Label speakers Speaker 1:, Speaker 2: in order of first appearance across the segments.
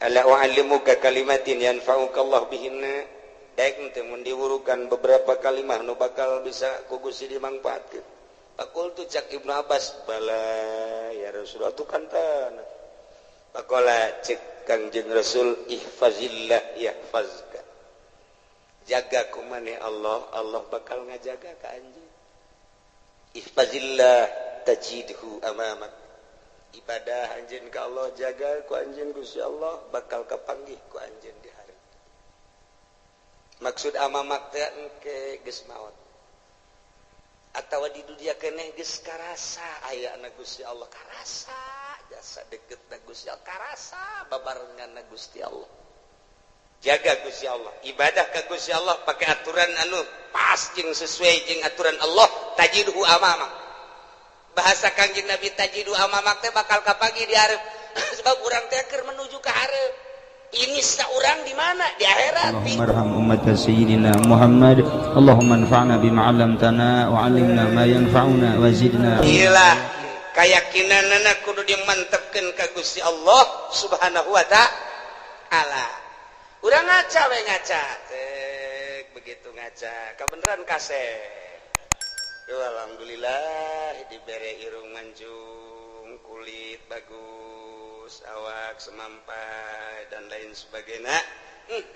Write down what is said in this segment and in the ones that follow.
Speaker 1: Ala u'allimuka kalimatin yanfa'uka Allah bihinna. Daek teh mun diwurukan beberapa kalimah nu bakal bisa ku Gusti dimangfaatkeun. Faqultu cak Ibnu Abbas bala ya Rasulullah tu kantan. Faqala cek Kangjeng Rasul ihfazillah yahfazka. Jaga ku maneh Allah, Allah bakal ngajaga ka anjeun. Ihfazillah tajidhu amamak. Ibadah anjeun ka Allah jaga ku anjeun Gusti Allah bakal kapanggih ku anjeun di hari. Maksud amamak teh engke geus maot. Atawa di dunia keneh geus karasa aya na Gusti Allah karasa jasa deket na Gusti Allah karasa babarengan na Gusti Allah. Jaga Gusti Allah, ibadah ka Gusti Allah pakai aturan anu pas jeung sesuai jeung aturan Allah tajidhu amamak. Bahasa Kangjeng Nabi tajidu amamak teh bakal kapanggih di hareup. Sebab urang teh keur menuju ka hareup. Ini saurang di mana? Di akhirat.
Speaker 2: Allahumma arham ummat sayyidina Muhammad. Allahumma anfa'na bima 'allamtana wa 'allimna ma yanfa'una wa zidna.
Speaker 1: Iyalah, keyakinanana kudu dimantepkeun ka Gusti Allah Subhanahu wa ta'ala. Urang ngaca we ngaca. Cek begitu ngaca, kabeneran kasep. Duh, alhamdulillah dibere irung mancung, kulit bagus, awak semampai dan lain sebagainya.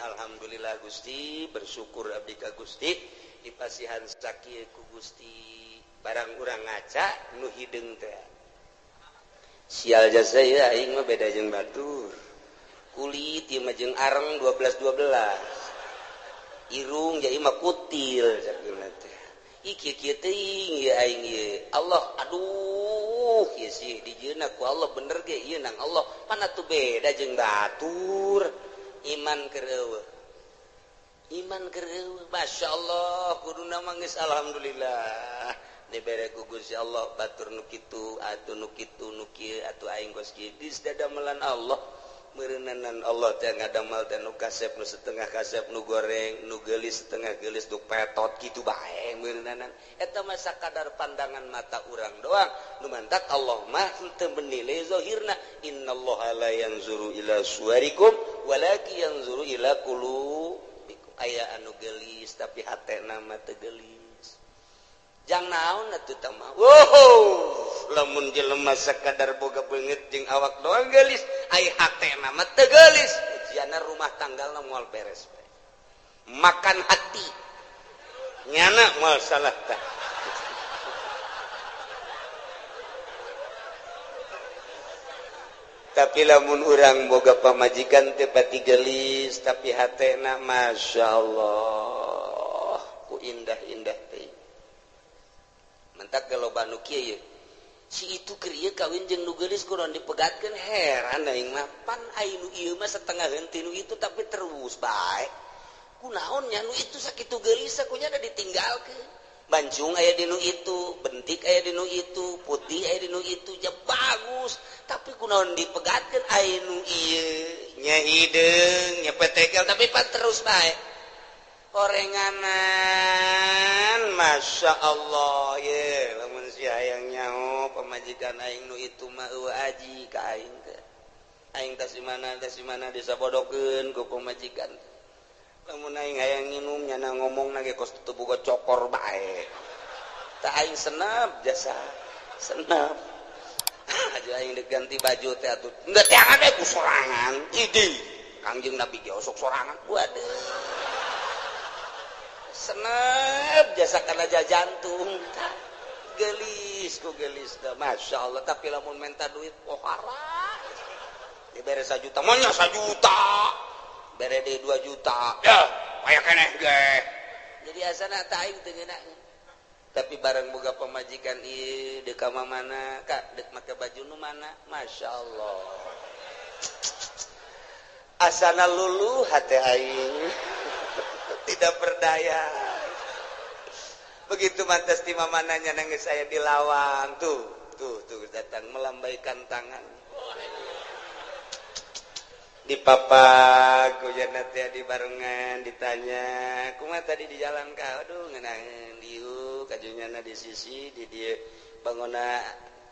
Speaker 1: Alhamdulillah Gusti, bersyukur abdi ka Gusti dipasihan sakieu ku Gusti. Barang urang ngaca nu hideung teh. Sial jasa ieu aing mah beda jeung batur. Kulit ieu mah jeung areng 12 12. Irung jadi mah kutil cakna teh. Iki kieu teuing ieu aing ieu. Allah aduh ieu sih dijieunna ku Allah bener ge ieu nang Allah. Mana tuh beda jeung batur. Iman keur eueuh. Iman keur eueuh. Masyaallah kuduna mah geus alhamdulillah. Dibere ku Gusti Allah batur nu kitu atuh nu kitu nu kieu atuh aing geus kieu geus dadamelan Allah. Meureunanan Allah teh ngadamel teh nu kasep nu setengah kasep nu goreng nu geulis setengah geulis nu petot kitu bae meureunanan eta mah sakadar pandangan mata urang doang nu mantak Allah mah henteu menilai zahirna innallaha la yanzuru ila suwarikum walakin yanzuru ila qulubikum aya anu geulis tapi hatena mah teu geulis jang naon atuh tah mah wow lamun jelema sakadar boga beungeut jeung awak doang geulis ai hatena mah teu geulis ujianna rumah tanggalna moal beres makan hati nyana moal salah tah. Tapi lamun urang boga pamajikan teh pati geulis tapi hatena masyaallah ku indah-indah teh. Mentak loba nu kieu ye. Si itu keur ieu kawin jeung nu geulis kudu dipegatkeun heran aing mah pan ai nu ieu mah setengah henteu nu itu tapi terus bae. Kunaon nya nu itu sakitu geulis kunya da ditinggalkeun. Bancung aya di nu itu, bentik aya di nu itu, putih aya di nu itu, ja bagus. Tapi kunaon dipegatkeun ai nu ieu nya hideung, nya petekel tapi pan terus bae. Orenganan Masya Allah ye lamun si hayang nyaho pamajikan aing nu itu mah eueuh aji ka aing teh. Aing tas di mana disabodokeun ku pamajikan. Lamun aing hayang nginum nyana ngomongna ge kos teu boga cokor bae. Tah aing senep jasa senep. Aja aing deuk ganti baju teh atuh. Henteu teangan we ku sorangan. Idi Kangjeng Nabi ge osok sorangan. Waduh. Senep jasa kana jantung. Gelis ku gelis teh Masya Allah tapi lamun menta duit pohara. Dibere 1 juta, monya 1 juta. Bere deui 2 juta. Ya, aya keneh ge. Jadi asana tah aing teu ngeunah. Tapi bareng boga pamajikan ieu deuk ka mana Kak, deuk make baju nu mana? Masya Allah. Asana luluh hate aing. Tidak berdaya. Begitu mantas di mamananya nangis saya di lawang tuh, tuh, tuh datang melambaikan tangan. Di papak hujan teh di barengan ditanya, kumaha tadi di jalan ka? Aduh ngeunaheun dieu kajunyana di sisi di dieu bangona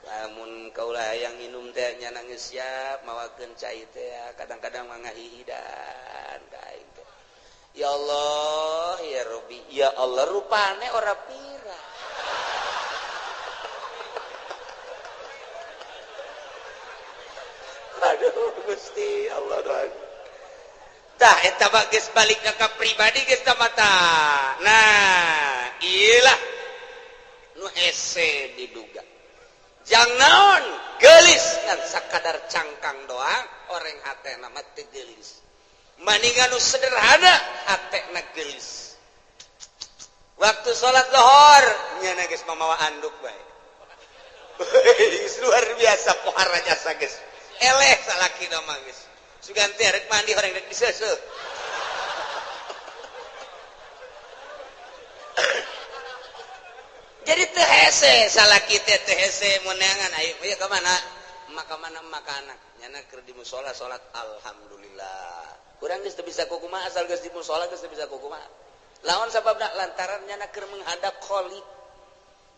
Speaker 1: Lamun kaulah yang minum teh nya nangis siap mawakeun cai teh kadang-kadang mah ngahihidan ka aing teh. Ya Allah ya Rabbi, ya Allah rupane ora pira. Aduh Gusti Allah doang. Tah eta mah geus balik ka pribadi geus tah mata. Nah, iyalah nu hese diduga. Jang naon gelis ngan sakadar cangkang doang orang hatena mah teu geulis. Maningan nu sederhana hatena geulis. Waktu salat lohor nya geus mamawa anduk bae. Luar biasa pohara jasa geus. Eleh salaki mah geus. Sugan teh rek mandi orang rek diseuseuh. Jadi teu hese salaki teh teu hese meunangan ayo ieu ka mana? Maka mana maka anak nyana keur di musala salat alhamdulillah. Urang geus teu bisa kukumaha asal geus di musala geus teu bisa kukumaha. Lawan sababna lantaran nyana keur menghadap Khalik.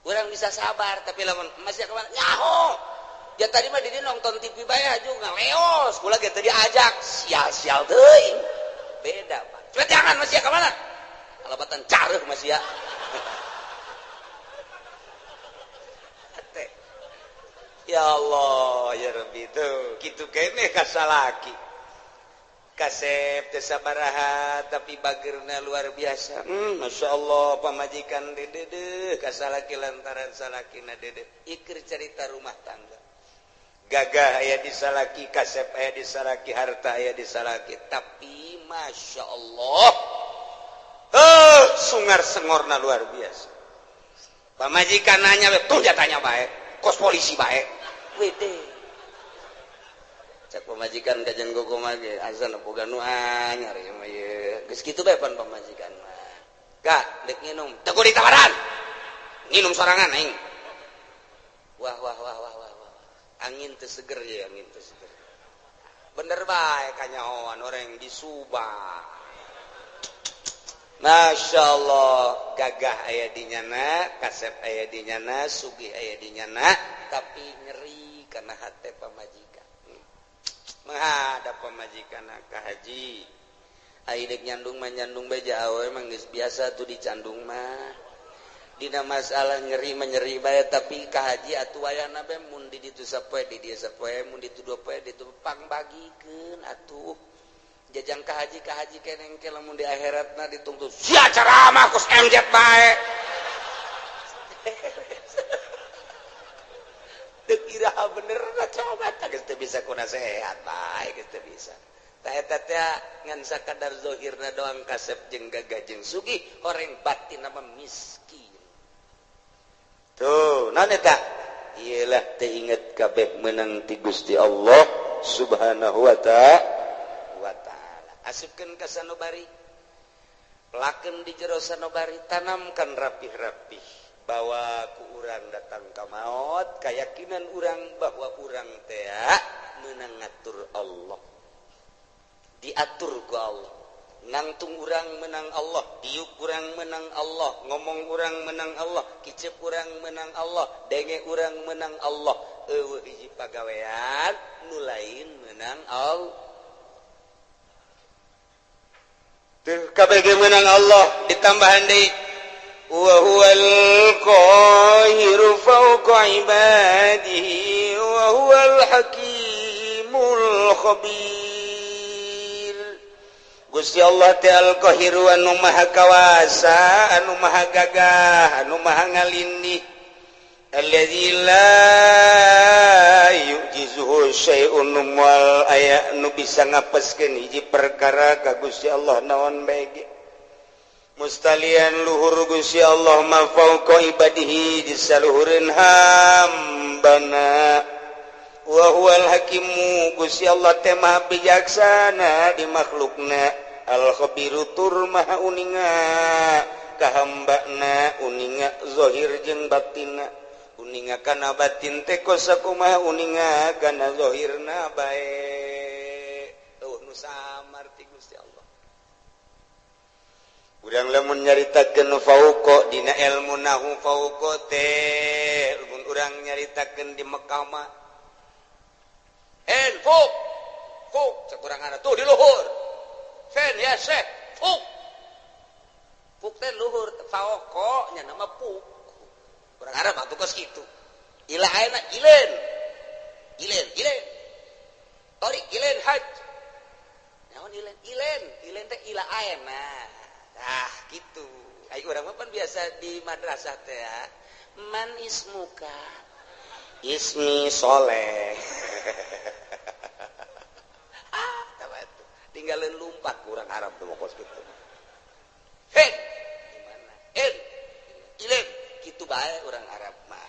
Speaker 1: Urang bisa sabar tapi lamun masih ka mana? Nyaho. Ya tadi mah di nonton TV bae juga ngaleos, kula ge teu diajak, sial-sial teuing. Beda, Pak. Coba jangan masih ka mana? Kalabatan careuh masih ya. Ya Allah, ya Rabbi tuh, kitu keneh ka salaki. Kasep teu sabaraha tapi bageurna luar biasa. Masya Allah pamajikan dedeuh ka salaki lantaran salakina dedeuh. Ieu cerita rumah tangga. Gagah aya di salaki, kasep aya di salaki, harta aya di salaki, tapi masya Allah, sungar sengorna luar biasa. Pamajikan nanya, tuh jatanya bae, kos polisi bae, wede. Cak pamajikan kajian gogo mage, azan boga nu anyar ieu mah ieu. Geus kitu bae pan pamajikan mah. Kak, dek nginum, teu kudu ditawaran. Nginum sorangan aing. Wah wah wah wah wah. Angin teu seger ya, angin teu seger. Bener bae kanyahoan orang di Subang. Masya Allah, gagah aya di nyana, kasep aya di nyana, sugih aya di nyana, tapi nyeri karena hate pamajikan. Menghadap pamajikan ka haji. Ai deuk nyandung mah nyandung bae awewe mah geus biasa tuh dicandung mah. Dina masalah nyeri menyeri bae tapi ka haji atuh wayana bae mun di ditu sapoe di dieu sapoe mun ditu dua poe ditu pangbagikeun atuh jajang ka haji keneng ke lamun di akhiratna dituntut sia ceramah kos MZ bae teu iraha bener coba tah geus teu bisa ku nasehat bae geus teu bisa tah eta teh ngan sakadar zahirna doang kasep jeung gagah jeung sugih horeng batin mah miskin. Tuh, naon eta? Iyalah teu inget kabeh meunang ti Gusti Allah Subhanahu wa ta'ala. Asupkeun ka sanubari. Pelakeun di jero sanubari, tanamkan rapih-rapih bahwa ku urang datang ka maot, kayakinan urang bahwa urang teh meunang ngatur Allah. Diatur ku Allah. Nangtung urang menang Allah, diuk urang menang Allah, ngomong urang menang Allah, kicep urang menang Allah, denge urang menang Allah. Eueuh hiji pagawean nu lain menang Allah. Teu kabeh ge menang Allah ditambahan deui wa huwal qahiru fawqa ibadihi wa huwal hakimul khabir. Gusti Allah teh al-Qahiru anu maha kawasa, anu maha gagah, anu maha ngalindih. Allazi la yu'jizuhu syai'un wal aya nu bisa ngapeskeun hiji perkara ka Gusti Allah naon bae ge. Mustalian luhur Gusti Allah ma fauqa ibadihi di saluhureun hambana. Wa huwal hakimu Gusti Allah teh maha bijaksana di makhlukna, al khabiru tur maha uninga ka hambana, uninga zahir jeung batinna, uninga kana batin teh kosakumaha uninga kana zahirna bae. Eueuh nu samar ti Gusti Allah. Urang lamun nyaritakeun fauqa dina ilmu nahu fauqa teh lamun urang urang nyaritakeun di Mekah mah en fuk fuk cek urang Arab tuh di luhur fen ya syekh fuk fuk teh luhur faoko nya nama fuk urang Arab atuh kos kitu ila ayeuna ilen ilen ilen torik ilen haj naon ilen ilen ilen teh ila ayeuna tah kitu ai urang mah pan biasa di madrasah teh ya man ismuka ismi soleh ah tah tinggalin lumpat kurang Arab tuh kos kitu hei gimana en ilen kitu bae urang Arab mah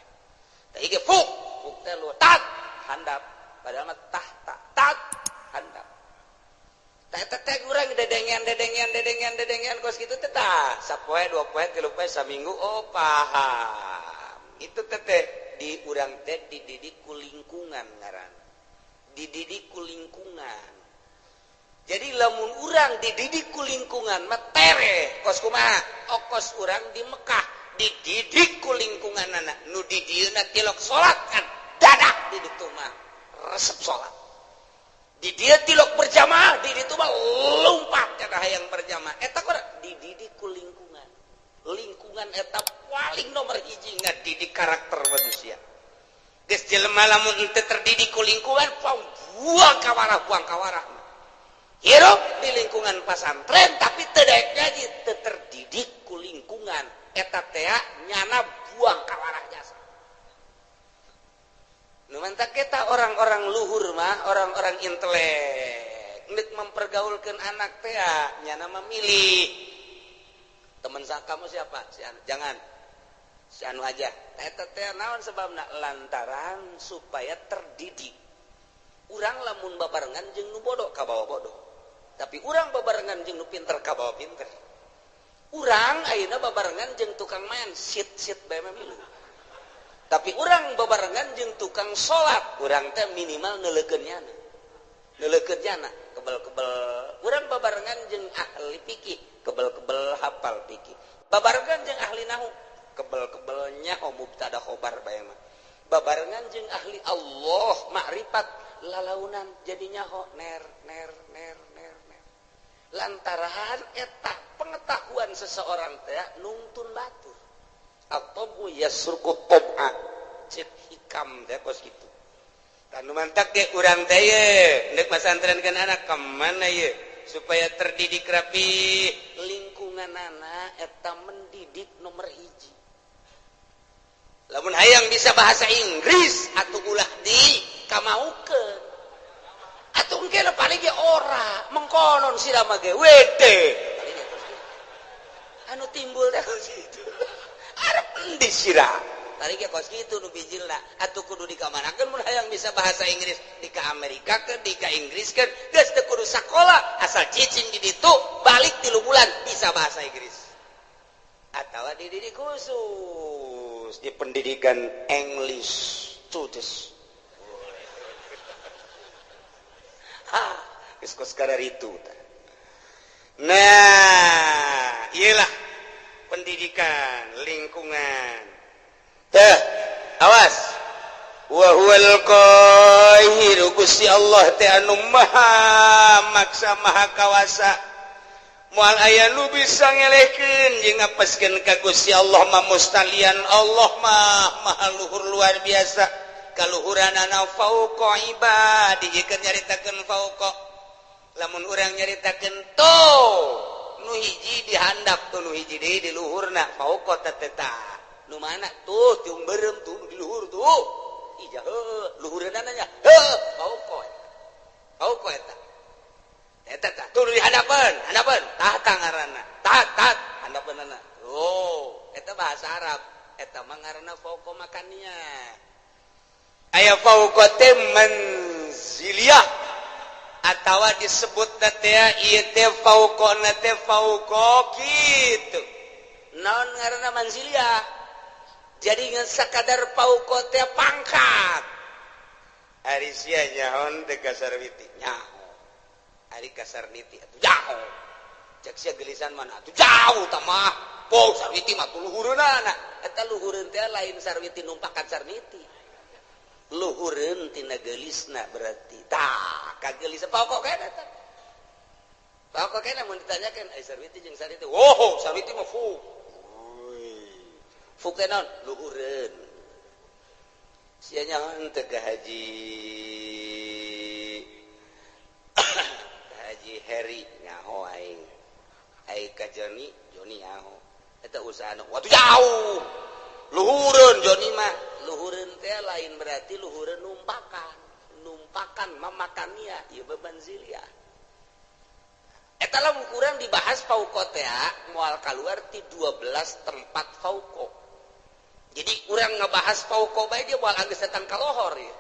Speaker 1: tah ieu fuk fuk teh lu tat handap padahal mah tah tak tat handap tah eta teh urang dedengean dedengean dedengean dedengean kos kitu teh tah sapoe dua poe tilu poe saminggu oh paham itu teh di urang teh dididik ku lingkungan ngaran dididik ku lingkungan jadi lamun urang dididik ku lingkungan mah tere kos kumaha okos urang di Mekah dididik ku lingkunganana nu di dieuna tilok salat kan dadak di ditu mah resep salat di dieu tilok berjamaah di ditu mah lompat kana hayang berjamaah eta kurang dididik ku lingkungan lingkungan eta paling nomor hiji ngadidik karakter manusia geus jelema lamun henteu terdidik ku lingkungan buang kawarah hirup di lingkungan pasantren tapi teu daek ngaji teu terdidik ku lingkungan eta teh nyana buang kawarah jasa nu mantak kita orang-orang luhur mah orang-orang intelek nek mempergaulkeun anak teh nyana memilih teman kamu siapa si anu jangan si anu aja eta teh naon sebabna lantaran supaya terdidik urang lamun babarengan jeung nu bodoh kabawa bodoh tapi urang babarengan jeung nu pinter kabawa pinter urang ayeuna babarengan jeung tukang main sit-sit bae mah milu tapi urang babarengan jeung tukang salat urang teh minimal neuleukeun nyana neuleukeun nyana kebel-kebel urang babarengan jeung ahli fikih kebel-kebel hafal fikih babarengan jeung ahli nahu kebel-kebel nyaho mubtada khobar bae mah babarengan jeung ahli Allah makrifat lalaunan jadi nyaho ner ner ner ner ner lantaran eta pengetahuan seseorang teh nungtun batur atau yasruku tob'a cek hikam teh kos kitu tanu mantak ge urang teh ye nek masantrenkeun anak ka mana ye supaya terdidik rapi lingkunganana eta mendidik nomor hiji lamun hayang bisa bahasa Inggris atau ulah di kamaukeun atuh engke paling ge ora mengkonon sira mah ge wede anu timbul teh kos kitu arep endi sira tadi ge kos kitu nu bijilna atuh kudu dikamanakeun mun hayang bisa bahasa Inggris di ka Amerika keun di ka Inggris keun geus teu kudu sakola asal cicing di ditu balik 3 bulan bisa bahasa Inggris atawa dididik khusus di pendidikan English students ha geus kos kararitu. Nah iyalah pendidikan lingkungan teh awas wa huwal qahiru Gusti Allah teh anu maha maksa maha kawasa moal aya nu bisa ngelehkeun jeung ngapeskeun ka Gusti Allah mah mustalian Allah mah maha luhur luar biasa kaluhuranana fauqa ibadi jikeun nyaritakeun fauqa lamun urang nyaritakeun to nu hiji dihandap tuh nu hiji deui di luhurna fauqa teh tah nu mana tuh tiung beureum tuh di luhur tuh ija heuh luhureunana nya heuh fauqa fauqa eta eta tah tuh di handapeun handapeun tahta ngaranna taht taht handapeunana oh eta bahasa Arab eta mah ngaranna fauqa makannya aya fauqa teh manziliyah atawa disebut teh ieu teh fauqona teh fauqa kitu naon ngaranna manziliyah jadi ngan sakadar fauqa teh pangkat ari sia nyaon teh kasarwiti nyaho ari kasarniti atuh jauh cek sia gelisan mana atuh jauh tah mah po sarwiti mah tuluhureunana Eta luhureun teh lain Sarwiti numpakan Sarwiti. Luhureun tina geulisna berarti. Tah, kagelis pokok kana eta. Pokok kana mun ditanyakeun ai Sarwiti jeung Sarwiti. Wow, Sarwiti mah fuk. Fuk teh naon? Luhureun. Sia nyaho teu ka Haji Haji Heri nyaho aing. Ai ka Joni, Joni nyaho. Eta usaha waktu jauh. Luhureun Joni mah. Luhureun teh lain berarti luhureun numpakan. Numpakan mamakania ieu bebanzilia. Eta lamun kurang dibahas fauqo teh moal kaluar ti 12 tempat fauqo. Jadi urang ngebahas fauqo bae dia moal anggeus datang ka lohor ya.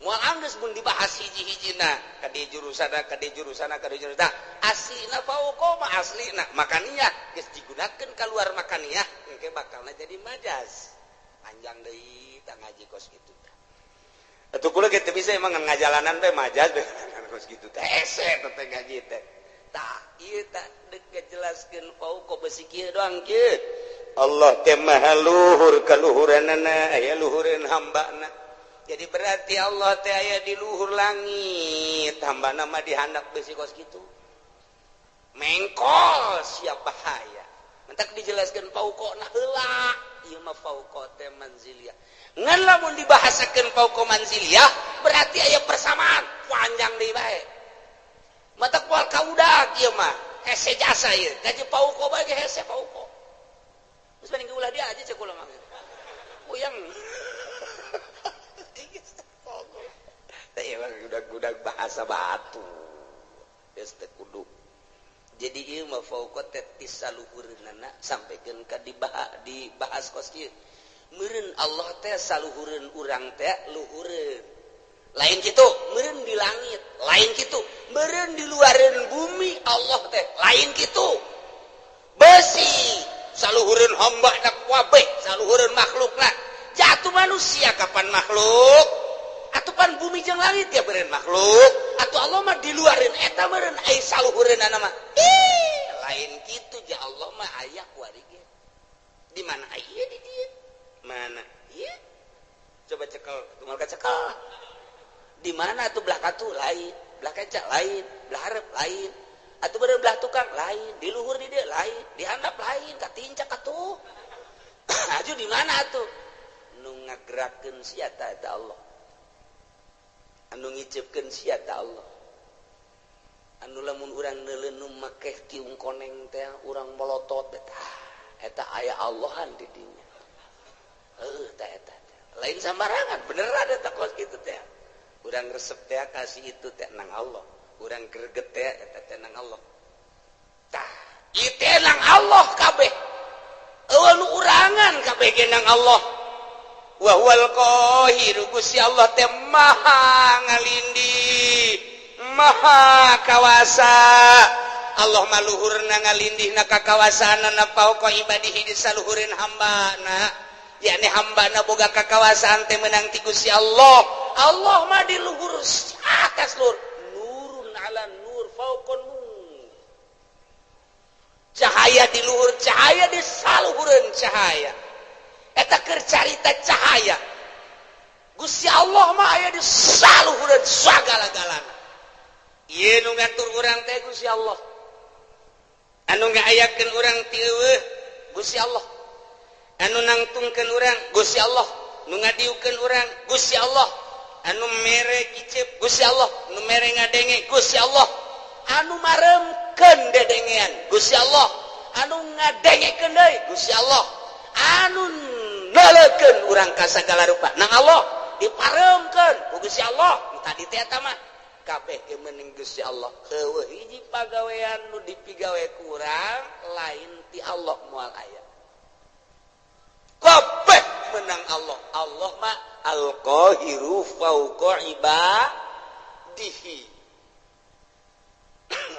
Speaker 1: Moal anggeus mun dibahas hiji-hijina ka di jurusana ka di jurusana ka di jurusana. Aslina fauqo mah aslina makaniah geus digunakeun kaluar makaniah engke bakalna jadi majas. Panjang deui tah ngaji kos kitu tah. Atuh kula ge teu bisa emang ngajalanan teh majas bae kos kitu teh hese teh ngaji teh. Tah ieu tah deuk ngajelaskeun fauqo besi kieu doang kieu. Allah teh maha luhur kaluhuranana aya luhureun hambana. Jadi berarti Allah teh aya di luhur langit, hambana mah di handap besi kos kitu. Mengkol siap bahaya. Mentak dijelaskeun fauqo na heula, ieu mah fauqo teh manziliyah. Ngan lamun dibahasakeun fauqo manziliyah berarti aya persamaan panjang deui bae. Matak moal kaudak ieu mah, hese jasa ieu. Gaji fauqo bae ge hese fauqo. Terus paling ulah dia aja cek ulah mah. Puyeng. Teh emang gudag-gudag bahasa batu. Geus teu kudu. Jadi ieu mah fauqo teh ti saluhureunana sampikeun ka dibahas kos kieu. Meureun Allah teh saluhureun urang teh luhureun. Lain kitu, meureun di langit, lain kitu, meureun di luareun bumi Allah teh, lain kitu. Besi saluhureun hamba na kabeh, saluhureun makhlukna. Jatuh manusia kapan makhluk? Atuh pan bumi jeung langit ya meureun makhluk. Atuh Allah mah di luareun eta meureun ai saluhureunana mah. Ih, lain kitu ja Allah mah aya kuari ge. Di mana aya di dieu? Mana? Ieu. Coba cekel, tumal ka cekel. Di mana atuh belah katu lain, belah kenca lain, belah hareup lain. Atuh beureum belah tukang lain, di luhur di dieu lain, di handap lain, katincak atuh. Aju di mana atuh? Nu ngagerakeun sia ta eta Allah. Anu ngiceupkeun sia ta Allah. Anu lamun urang neuleun nu make tiung koneng teh urang molotot eta. Eta aya Allahan di dinya. Heuh ta eta. Lain sambarangan, beneran eta kos kitu teh. Urang resep teh kasih itu teh nang Allah. Urang greget teh eta teh nang Allah. Tah, ieu teh nang Allah kabeh. Eueuh nu urangan kabeh ge nang Allah. Wa huwal qahiru, Gusti Allah teh maha ngalindih, maha kawasa. Allah mah luhurna ngalindihna ka kawasaanana fauqa ibadihi di saluhureun hambana. Yakni hambana boga kakawasaan teh meunang ti Gusti Allah. Allah mah di luhur atas luhur. Nurun ala nur fauqa nur. Cahaya di luhur cahaya di saluhureun cahaya. Eta keur carita cahaya. Gusti Allah mah aya di saluhureun sagala-galana. Ieu nu ngatur urang teh Gusti Allah. Anu ngaayakeun urang ti eueuh Gusti Allah. Anu nangtungkeun urang Gusti Allah, nu ngadiukeun urang Gusti Allah, anu mere kicep Gusti Allah, nu mere ngadenge Gusti Allah, anu maremkeun dedengean Gusti Allah, anu ngadengekeun deui Gusti Allah, anu neuleukeun urang ka sagala rupa nang Allah diparemkeun ku Gusti Allah. Nu tadi teh eta mah kabeh ge meuning Gusti Allah. Eueuh hiji pagawean nu dipigawe ku urang lain ti Allah moal aya. Kabeh menang Allah. Allah mah al-qahiru fauqa ibadihi.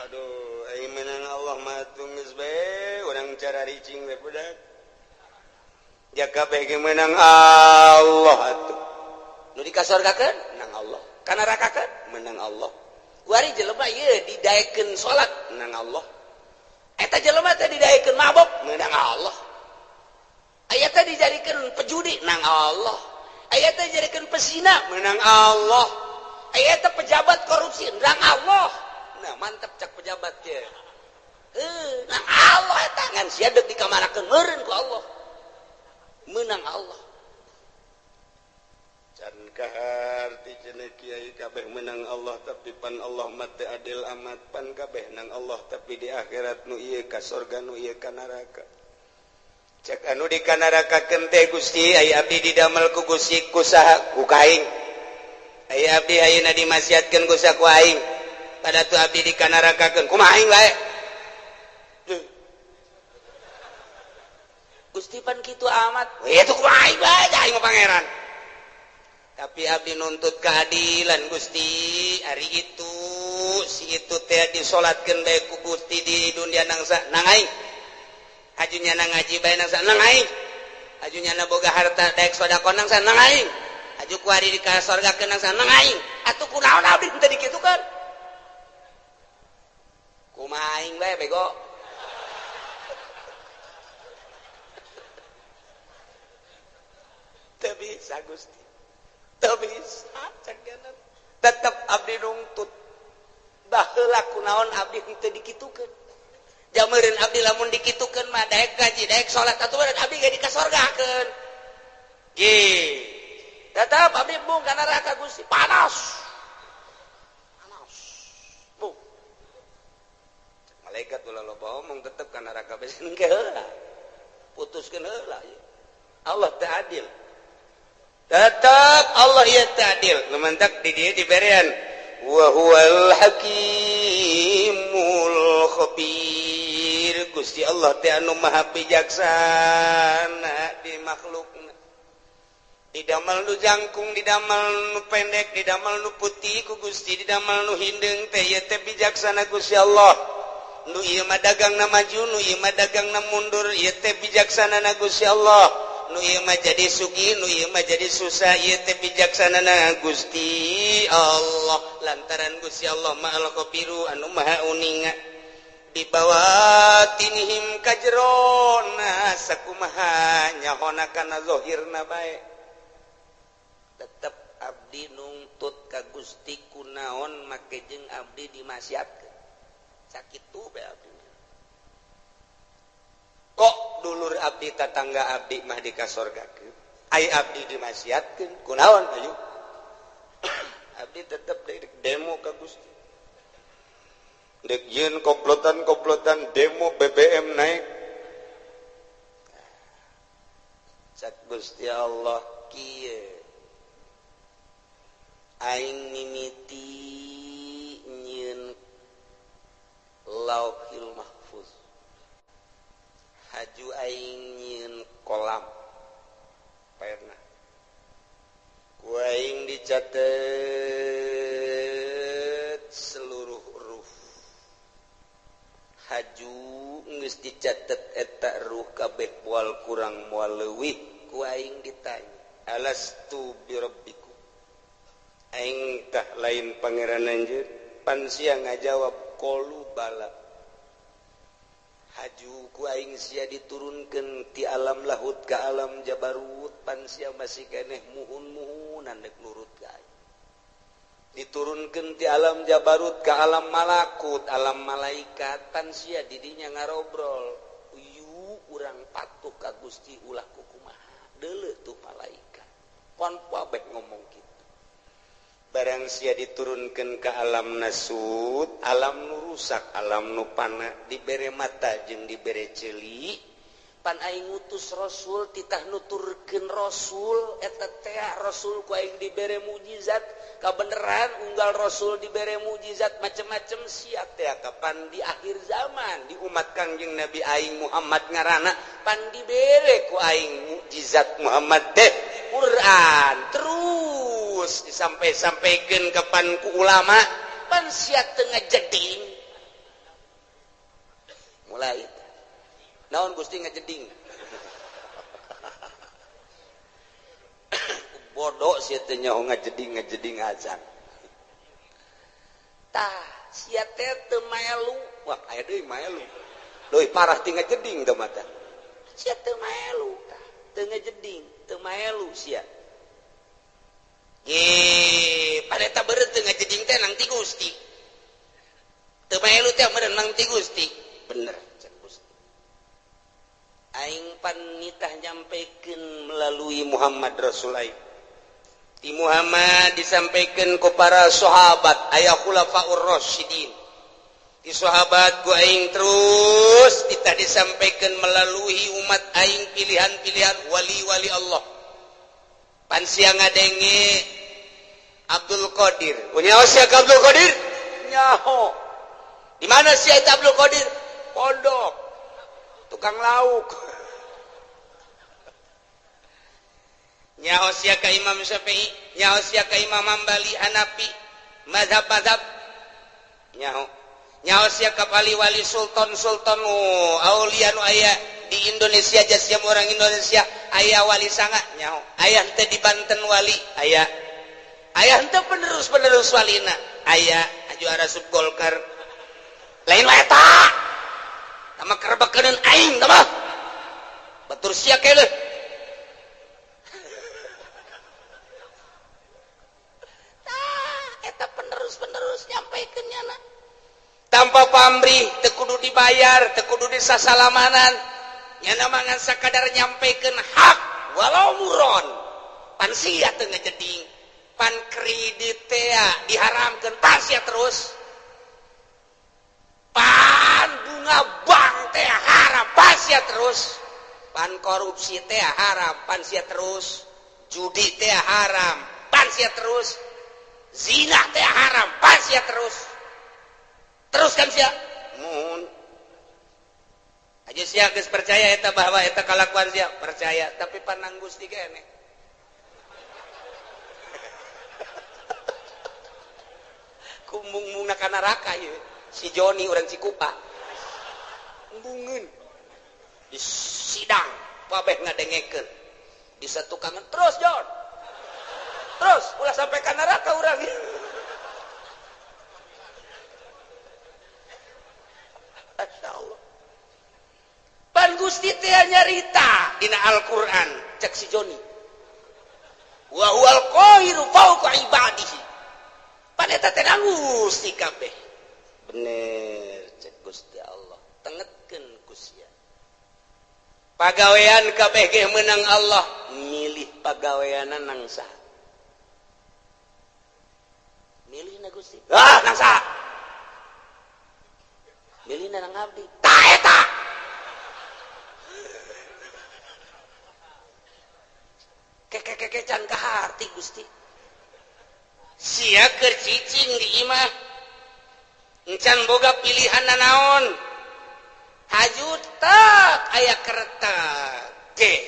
Speaker 1: Aduh, ai menang Allah mah geus bae urang cara ricing we budak. Ja kabeh ge menang Allah atuh. Nu dikasorgakeun menang Allah, ka nerakakeun menang Allah. Kuari jelema ieu didaekeun salat menang Allah. Eta jelema teh didaekeun mabok menang Allah. Aya teh dijadikeun pejudi nang Allah. Aya teh dijadikeun pesina menang Allah. Aya teh pejabat korupsi nang Allah. Nah mantep cak pejabat ge. Nang Allah eta ngan sia deuk dikamanakeun meureun ku Allah. Menang Allah. Can kaharti cenah kiai kabeh menang Allah tapi pan Allah mah teu adil amat pan kabeh nang Allah tapi di akhirat nu ieu ka sorga nu ieu ka neraka. Cek anu di kanarakakeun teh Gusti aya abdi didamel ku Gusti ku saha ku kaing. Aya abdi ayeuna dimaksiatkeun ku saha ku aing. Pada tu abdi dikanarakakeun kumaha aing bae. Gusti pan kitu amat. We itu kumaha aing bae aing mah pangeran. Tapi abdi nuntut keadilan Gusti ari itu si itu teh disolatkeun bae ku Gusti di dunia nangsa nang aing. Hajunya na ngaji bae nang nang aing. Hajunya na boga harta daek sedekah nang nang aing. Haju ku ari di ka sorga keun nang nang aing. Atuh kunaon abdi teu dikitukeun. Kumaha aing bae bego. Teu bisa Gusti. Teu bisa cek tetep abdi nungtut. Baheula kunaon abdi teu dikitukeun. Jameureun abdi lamun dikitukeun mah daek gaji daek salat atuh abdi ge dikasorgakeun. Ge. Tetep abdi bung ka neraka Gusti panas. Panas. Bung. Malaikat ulah loba omong tetep ka neraka bae engke heula. Putuskeun heula. Allah teh adil. Tetep Allah ieu teh adil. Nu mantak di dieu diberean wa huwal hakimul khabir. Gusti Allah teh anu maha bijaksana di makhlukna. Didamel nu jangkung, didamel nu pendek, didamel nu putih ku Gusti, didamel nu hindeung teh ieu teh bijaksana Gusti Allah. Nu ieu mah dagangna maju, nu ieu mah dagangna mundur, ieu teh bijaksanana Gusti Allah. Nu ieu mah jadi sugih, nu ieu mah jadi susah, ieu teh bijaksanana Gusti Allah. Lantaran Gusti Allah Maha Khabiru anu maha uninga. Dibawatinihim kajrona sakumaha nyahona kana zahirna bae. Tetep abdi nungtut ka Gusti kunaon make jeung abdi dimaksiatkeun. Sakitu bae abdi. Kok dulur abdi tatangga abdi mah dikasorgakeun, ai abdi dimaksiatkeun kunaon ayo. Abdi tetep demo ka Gusti. Dek yeun komplotan-komplotan demo BBM naik. Cak Gusti Allah kieu. Aing mimiti nyieun Lauhil Mahfuz. Haju aing nyieun kolam. Pernah. Ku aing dicatet seluruh ruh. Haju geus dicatet eta ruh kabeh moal kurang moal leuwih ku aing ditanya alastu birabbikum aing tah lain pangeran anjeun pan sia ngajawab qalu bala. Haju ku aing sia diturunkeun ti alam lahut ka alam jabarut pan sia masih keneh muhun-muhunan dek nurut ka aing. Diturunkeun ti alam jabarut ka alam malakut alam malaikat pan sia didinya ngarobrol uyu urang patuh ka Gusti ulah kukumaha deuleu tuh malaikat pon kabeh ngomong kitu. Barang sia diturunkeun ka alam nasut alam nu rusak alam nu pana dibere mata jeung dibere ceuli pan aing ngutus rasul titah nuturkeun rasul eta teh rasul ku aing dibere mukjizat kabeneran unggal rasul dibere mukjizat macem-macem sia teh kapan di akhir zaman di umat Kangjeng Nabi aing Muhammad ngaranna pan dibere ku aing mukjizat Muhammad teh Quran terus disampai-sampaikeun kapan ku ulama pan sia teu ngajeding mulai naon Gusti ngajeding bodoh sia teh nyaho ngajeding ngajeding acan tah sia teh teu maelu wah aya deui maelu leuwih parah ti ngajeding teh mah sia teu maelu tah Teu ngajeding, teu maelu sia. Ge, pada eta beureut teu ngajeding teh nang ti Gusti. Teu maelu teh meureun nang ti Gusti. Bener cek Gusti. Aing pan nitah nyampekeun melalui Muhammad Rasul aing. Ti Muhammad disampaikan ku para sahabat aya khulafaur rasyidin. Di sahabat ku aing terus kita disampaikan melalui umat aing pilihan-pilihan wali-wali Allah. Pan sia ngadenge Abdul Qadir. Nyaho sia ka Abdul Qadir? Nyaho. Di mana sia eta Abdul Qadir? Pondok. Tukang lauk. Nyaho sia ka Imam Syafi'i, nyaho sia ka Imam Hambali, Hanafi, mazhab-mazhab. Nyaho. Nyaho sia ka wali-wali sultan-sultan aulia nu aya di Indonesia jasiam orang Indonesia aya wali sanga nyaho. Aya henteu di Banten wali, aya. Aya henteu penerus-penerus walina, aya aju arasup Golkar. Lain wae eta. Tama kerebekeun aing tah mah. Batur sia keuleuh. Penerus-penerus nyampaikan nyana tanpa pamrih teu kudu dibayar teu kudu disasalamanan nyana mangan sakadar nyampaikan hak walau muron pan sia teu ngajeding pan kredit teh diharamkeun pan sia terus pan bunga bank teh haram pan sia terus pan korupsi teh haram pan sia terus judi teh haram pan sia terus zina teh haram pas sia terus terus kan sia mun aja sia geus percaya eta bahwa eta kalakuan sia percaya tapi panang Gusti keneh kumbung-mungna ka neraka ieu si Joni urang Cikupa embungeun di sidang kabeh ngadengekeun di satukangan terus Jon terus ulah sampai ka neraka urang. Masya Allah. Pan Gusti teh nyarita dina Al-Qur'an cek si Joni. Wa huwal qahiru fawqa ibadihi. Pan eta teh Gusti kabeh. Bener cek Gusti Allah. Tengetkeun ku sia. Pagawean kabeh ge meunang Allah, milih pagaweanna nang saha? Milih na Gusti. Ah, nang saha? Milih na nang abdi. Tah eta. Keke-keke can kaharti Gusti. Sia keur cicing di imah. Encan boga pilihan nanaon. Haju tak aya kereta. Ge.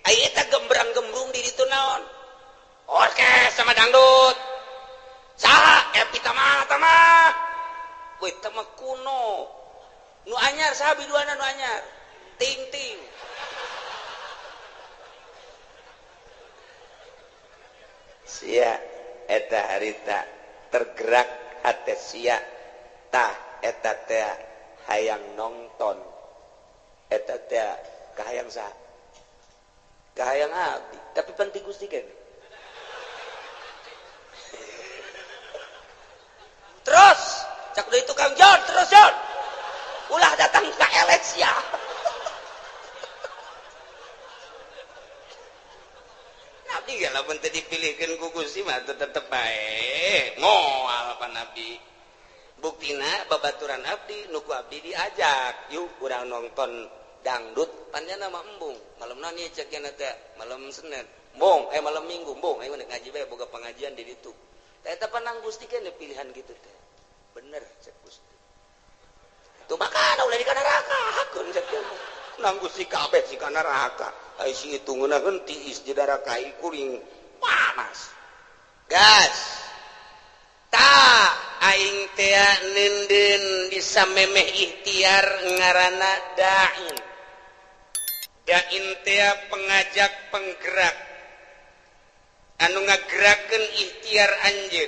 Speaker 1: Aya eta gembrang-gembrung di ditu naon? Orkes sama dangdut. Saha epi tama tama we tama kuno nu anyar saha biduana nu anyar ting ting sia eta harita tergerak hate sia tah eta teh hayang nonton eta teh kahayang saha kahayang abdi tapi penting Gusti keneh. Terus cak deui tukang John terus John ulah datang ka Alexia. Nabi ge lamun teu dipilihkeun ku Gusti mah tetep bae moal pa Nabi. Buktina babaturan abdi nu ku abdi diajak yuk urang nonton dangdut panjana mah embung malamna nih cek teh malam Senin embung malam Minggu embung ayo ngaji bae boga pengajian di ditu. Eta panang Gusti kan pilihan gitu teh. Bener cek Gusti. Tuh makana ulah di kana neraka hakun cek nang Gusti kabeh si kana neraka. Ai si itu ngeunaheun tiis di neraka kuring panas. Gas. Ta aing teh neundeun bisa memeh ikhtiar ngaranna da'in. Da'in teh pengajak penggerak. Anu ngagerakeun ikhtiar anjeun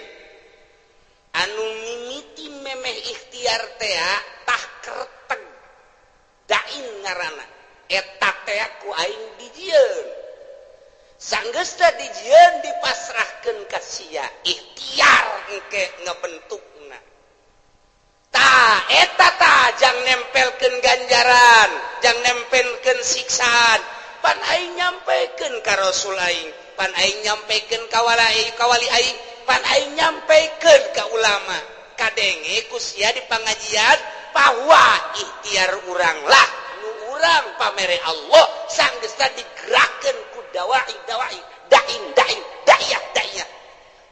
Speaker 1: anu mimiti memeh ikhtiar teh tah kerteg dain ngaranna Eta teh ku aing dijieun. Sanggeusna dijieun dipasrahkeun ka sia, ikhtiar engke ngebentukna. Tah eta tah jang nempelkeun ganjaran, jang nempelkeun siksaan. Pan aing nyampekeun ka Rasul aing, pan aing nyampekeun ka wali aing, pan aing nyampekeun ka ulama. Kadenge ku sia di pangajian bahwa ikhtiar urang lah nu urang pamere Allah sanggeusna digerakkeun ku dawai dawai, dain dain, da'iyah da'iyah,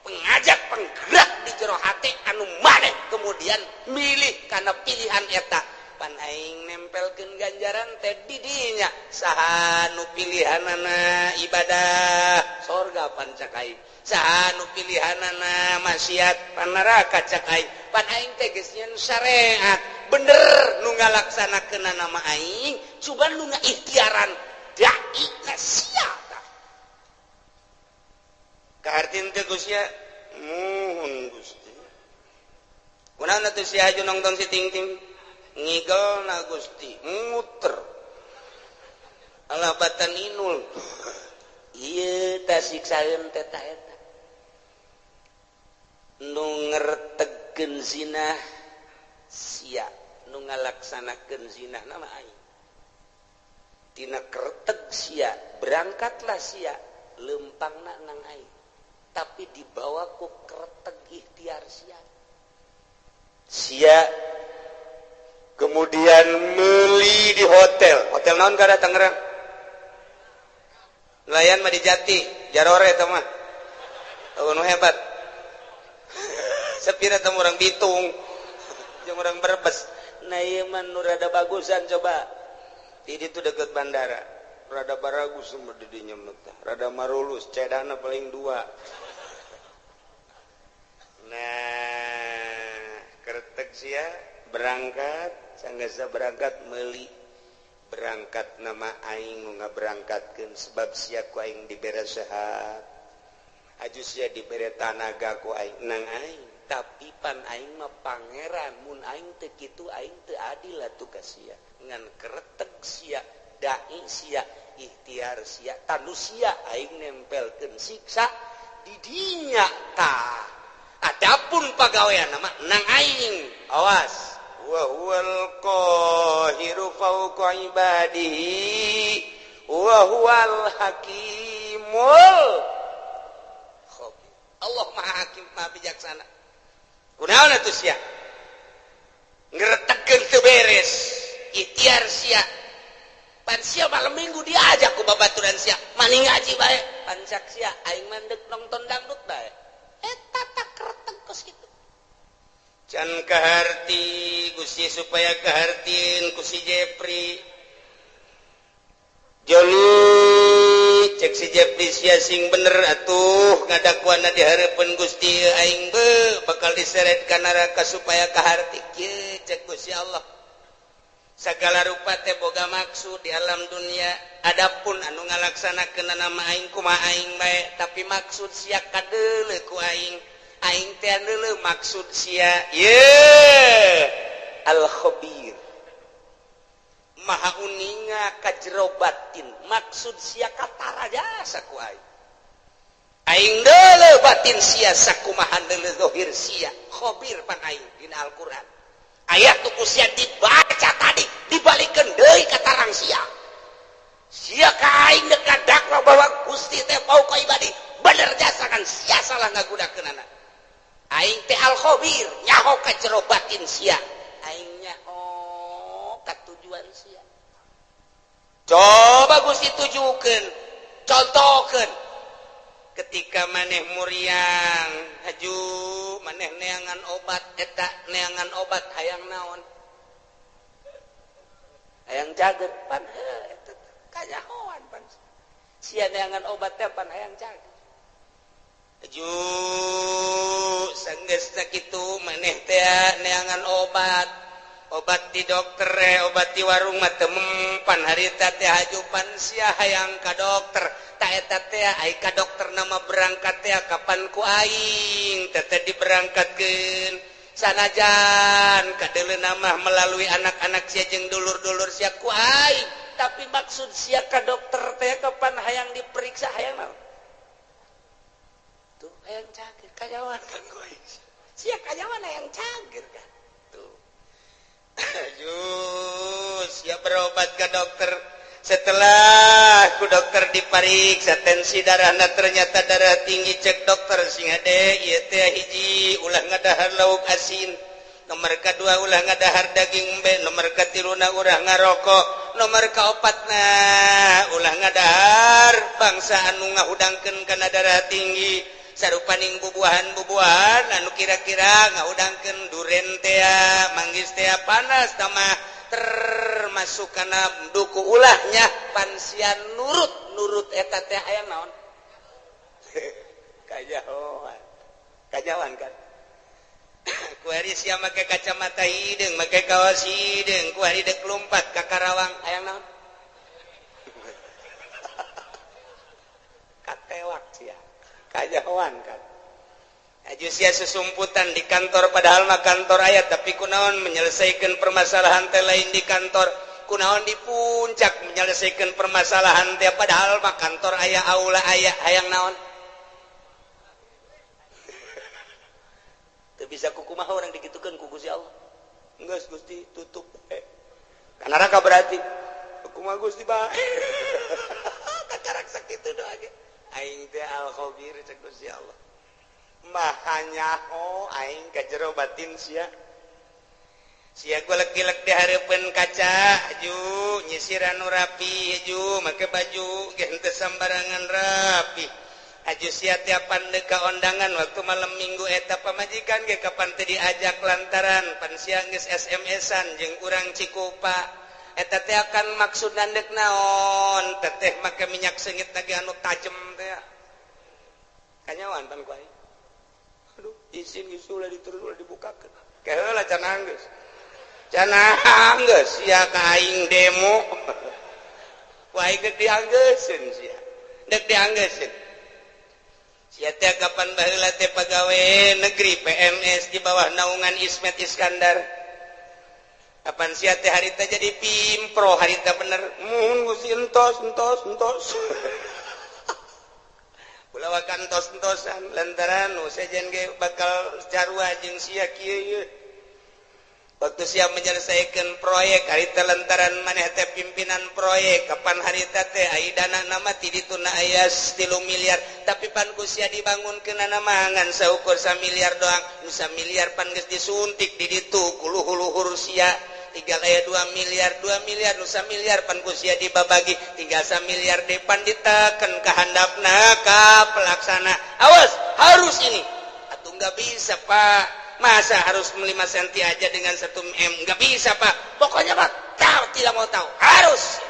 Speaker 1: pengajak penggerak di jero hati anu maneh kemudian milih karena pilihan eta. Pan aing nempelkeun ganjaran teh di dinya. Saha nu pilihanana ibadah, sorga pan cak aing. Saha nu pilihanana maksiat, pan neraka cak aing. Pan aing teh geus nyieun syariat bener, nu ngalaksanakeun nama aing, cuman nu ngaikhtiaran dai na sia. Tah kahartin teh Gusti? Muhun Gusti. Kunaon atuh sia aju nongton si ting ting ngigel na Gusti, muter alah batan inul. Ieu tah siksaeun teh. Ta eta nu ngertegkeun zina sia, nu ngalaksanakeun zina nama aing. Tina kerteg sia berangkatlah sia, lempangna nang aing, tapi dibawa ku kerteg ikhtiar sia. Sia kemudian meli di hotel. Hotel naon kada Tangerang? Nelayan mah di Jati Jarore eta mah. Oh, nu hebat sepira teh, orang Bitung jeung orang Brebes. Nah, ieu mah nu rada bagusan. Coba di ditu deket bandara, rada baragus mah di dinya mah, rada marulus, cedana paling dua. Nah, kertek sia berangkat. Sanggeusna berangkat meuli, berangkat nama aing nu ngaberangkatkeun, sebab sia ku aing dibere sehat, aju sia dibere tanaga ku aing nang aing. Tapi pan aing mah pangeran, mun aing teu kitu aing teu adil atuh ka sia. Ngan kereteg sia, dai sia, ikhtiar sia, tanu sia aing nempelkeun siksa di dinya. Tah, adapun pagawean nama nang aing. Awas, wa huwal qahiru fawqa ibadihi wa huwal hakimul khabir. Allah Maha Hakim, Maha Bijaksana. Kunaon atuh sia ngeretegkeun teu beres ikhtiar sia? Pan sia malam Minggu diajak ku babaturan sia, mani ngaji bae. Pan cak sia, aing mah deuk nonton dangdut bae. Eta tak kereteg kos kitu. Can kaharti Gusti, supaya kahartin ku si Jepri Joni. Cek si Jepri, sia sing bener atuh ngadakuana di hareupeun Gusti, aing be bakal diseret ka neraka. Supaya kaharti kieu, cek Gusti Allah, segala rupa teh boga maksud di alam dunia. Adapun anu ngalaksanakeun nama aing, kumaha aing bae, tapi maksud sia kadeuleu ku aing. Aing teh deuleu maksud sia. Ye al khabir, maha uninga ka jero batin. Maksud sia katara jasa ku aing. Aing deuleu batin sia sakumaha deuleu zahir sia. Khabir pan aing. Dina Al-Qur'an ayat tuh ku sia dibaca tadi, dibalikeun deui ka tarang sia. Sia ka aing deuk dakwa bahwa Gusti teh fauqa ibadi, bener jasa kan sia salah ngagunakeunana. Aing teh al khabir, nyaho ka jero batin sia, aing nyaho ka tujuan sia. Coba Gusti tujukeun, contohkeun ketika maneh muriang haju, maneh neangan obat. Eta neangan obat hayang naon? Hayang cager. Pan eta kanyahoan pan sia neangan obat teh pan hayang cager. Haju, sanggeus kitu maneh teh neangan obat, obat di dokter, obat di warung mah teu mempan harita teh. Haju, pan sia hayang ka dokter. Ta eta teh ai ka dokter nama berangkat teh kapan ku aing teh teh diberangkatkeun. Sanajan kadeuleuna mah melalui anak-anak sia jeung dulur-dulur sia ku aing, tapi maksud sia ka dokter teh kapan hayang diperiksa, hayang naon? Tuh, hayang cageur. Kanyahoan kan ku aing sia kanyahoan hayang cageur kan tuh. Jus ya berobat ke dokter. Setelah ku dokter dipariksa tensi darahna, ternyata darah tinggi. Cek dokter, "Sing hade ieu teh, hiji, ulah ngadahar lauk asin, nomor kedua, ulah ngadahar daging embe, nomor katiluna, ulah ngarokok, nomor kaopatna, ulah ngadahar bangsa anu ngahudangkeun kana darah tinggi, sarupaning bubuahan-bubuahan anu kira-kira ngahudangkeun, duren tea, manggis tea, panas tamah termasuk kana duku ulahnya." Pan sia nurut nurut eta teh, aya naon? Kanyahoan, kanyahoan kan kuari sia make kacamata hideung, make kaos hideung, kuari dek lompat ka Karawang, aya naon? Katewak sia. Kanyahoan kan? Aju sia susumputan di kantor, padahal mah kantor aya, tapi kunaon menyelesaikan permasalahan teh lain di kantor? Kunaon di puncak menyelesaikan permasalahan teh, padahal mah kantor aya, aula aya? Hayang naon? Teu bisa kukumaha orang dikitukeun ku Gusti Allah. Geus, Gusti, tutup eh. Ka neraka berarti. Kumaha, Gusti, bae? Kakarak sakitu doa ge. Aing teh al khabir, cek Gusti Allah. Maha nyaho aing ka jero batin sia. Sia golek-gilek di hareupeun kaca, ju nyisiran nu rapi, ju make baju ge henteu sambarangan rapi. Aju sia tiapan deuk ka ondangan waktu malam Minggu, eta pamajikan ge kapan teu diajak lantaran pan sia geus SMS-an jeung urang Cikupa. Eta teh akan maksud dek naon? Teteh make minyak seungit lagi anu tajem teh. Kanyahoan pan ku aing? Aduh, izin geus, ulah diterus, ulah dibukakeun. Keheula cenah, geus cenah, geus sia ka aing demo ku aing. Geus dianggeuseun sia, dek dianggeuseun sia teh. Kapan baheula teh pagawe negeri PNS di bawah naungan Ismet Iskandar. Kapan sia teh harita jadi pimpro, harita bener mun Gusti, entos entos entos. Ulah wakan entos-entosan lantaran nu sejen ge bakal carua jeung sia kieu ieu. Waktu sia menyelesaikan proyek harita lantaran maneh teh pimpinan proyek, kapan harita teh ai dana nama ti dituna aya 3 miliar, tapi pan ku sia dibangunkeun mah ngan saukur 1 miliar doang. Nu miliar pan geus disuntik di ditu ku luhur-luhur sia, tinggal aya 2 miliar. 2 miliar, nu miliar pan ku sia dibabagi, tinggal 1 miliar depan diteken ka handapna ka pelaksana, "Awas, harus ini." "Atau nggak bisa, Pak, masa harus 5 cm aja dengan 1 m? Nggak bisa, Pak." "Pokoknya, Pak, tahu tidak mau tahu, harus."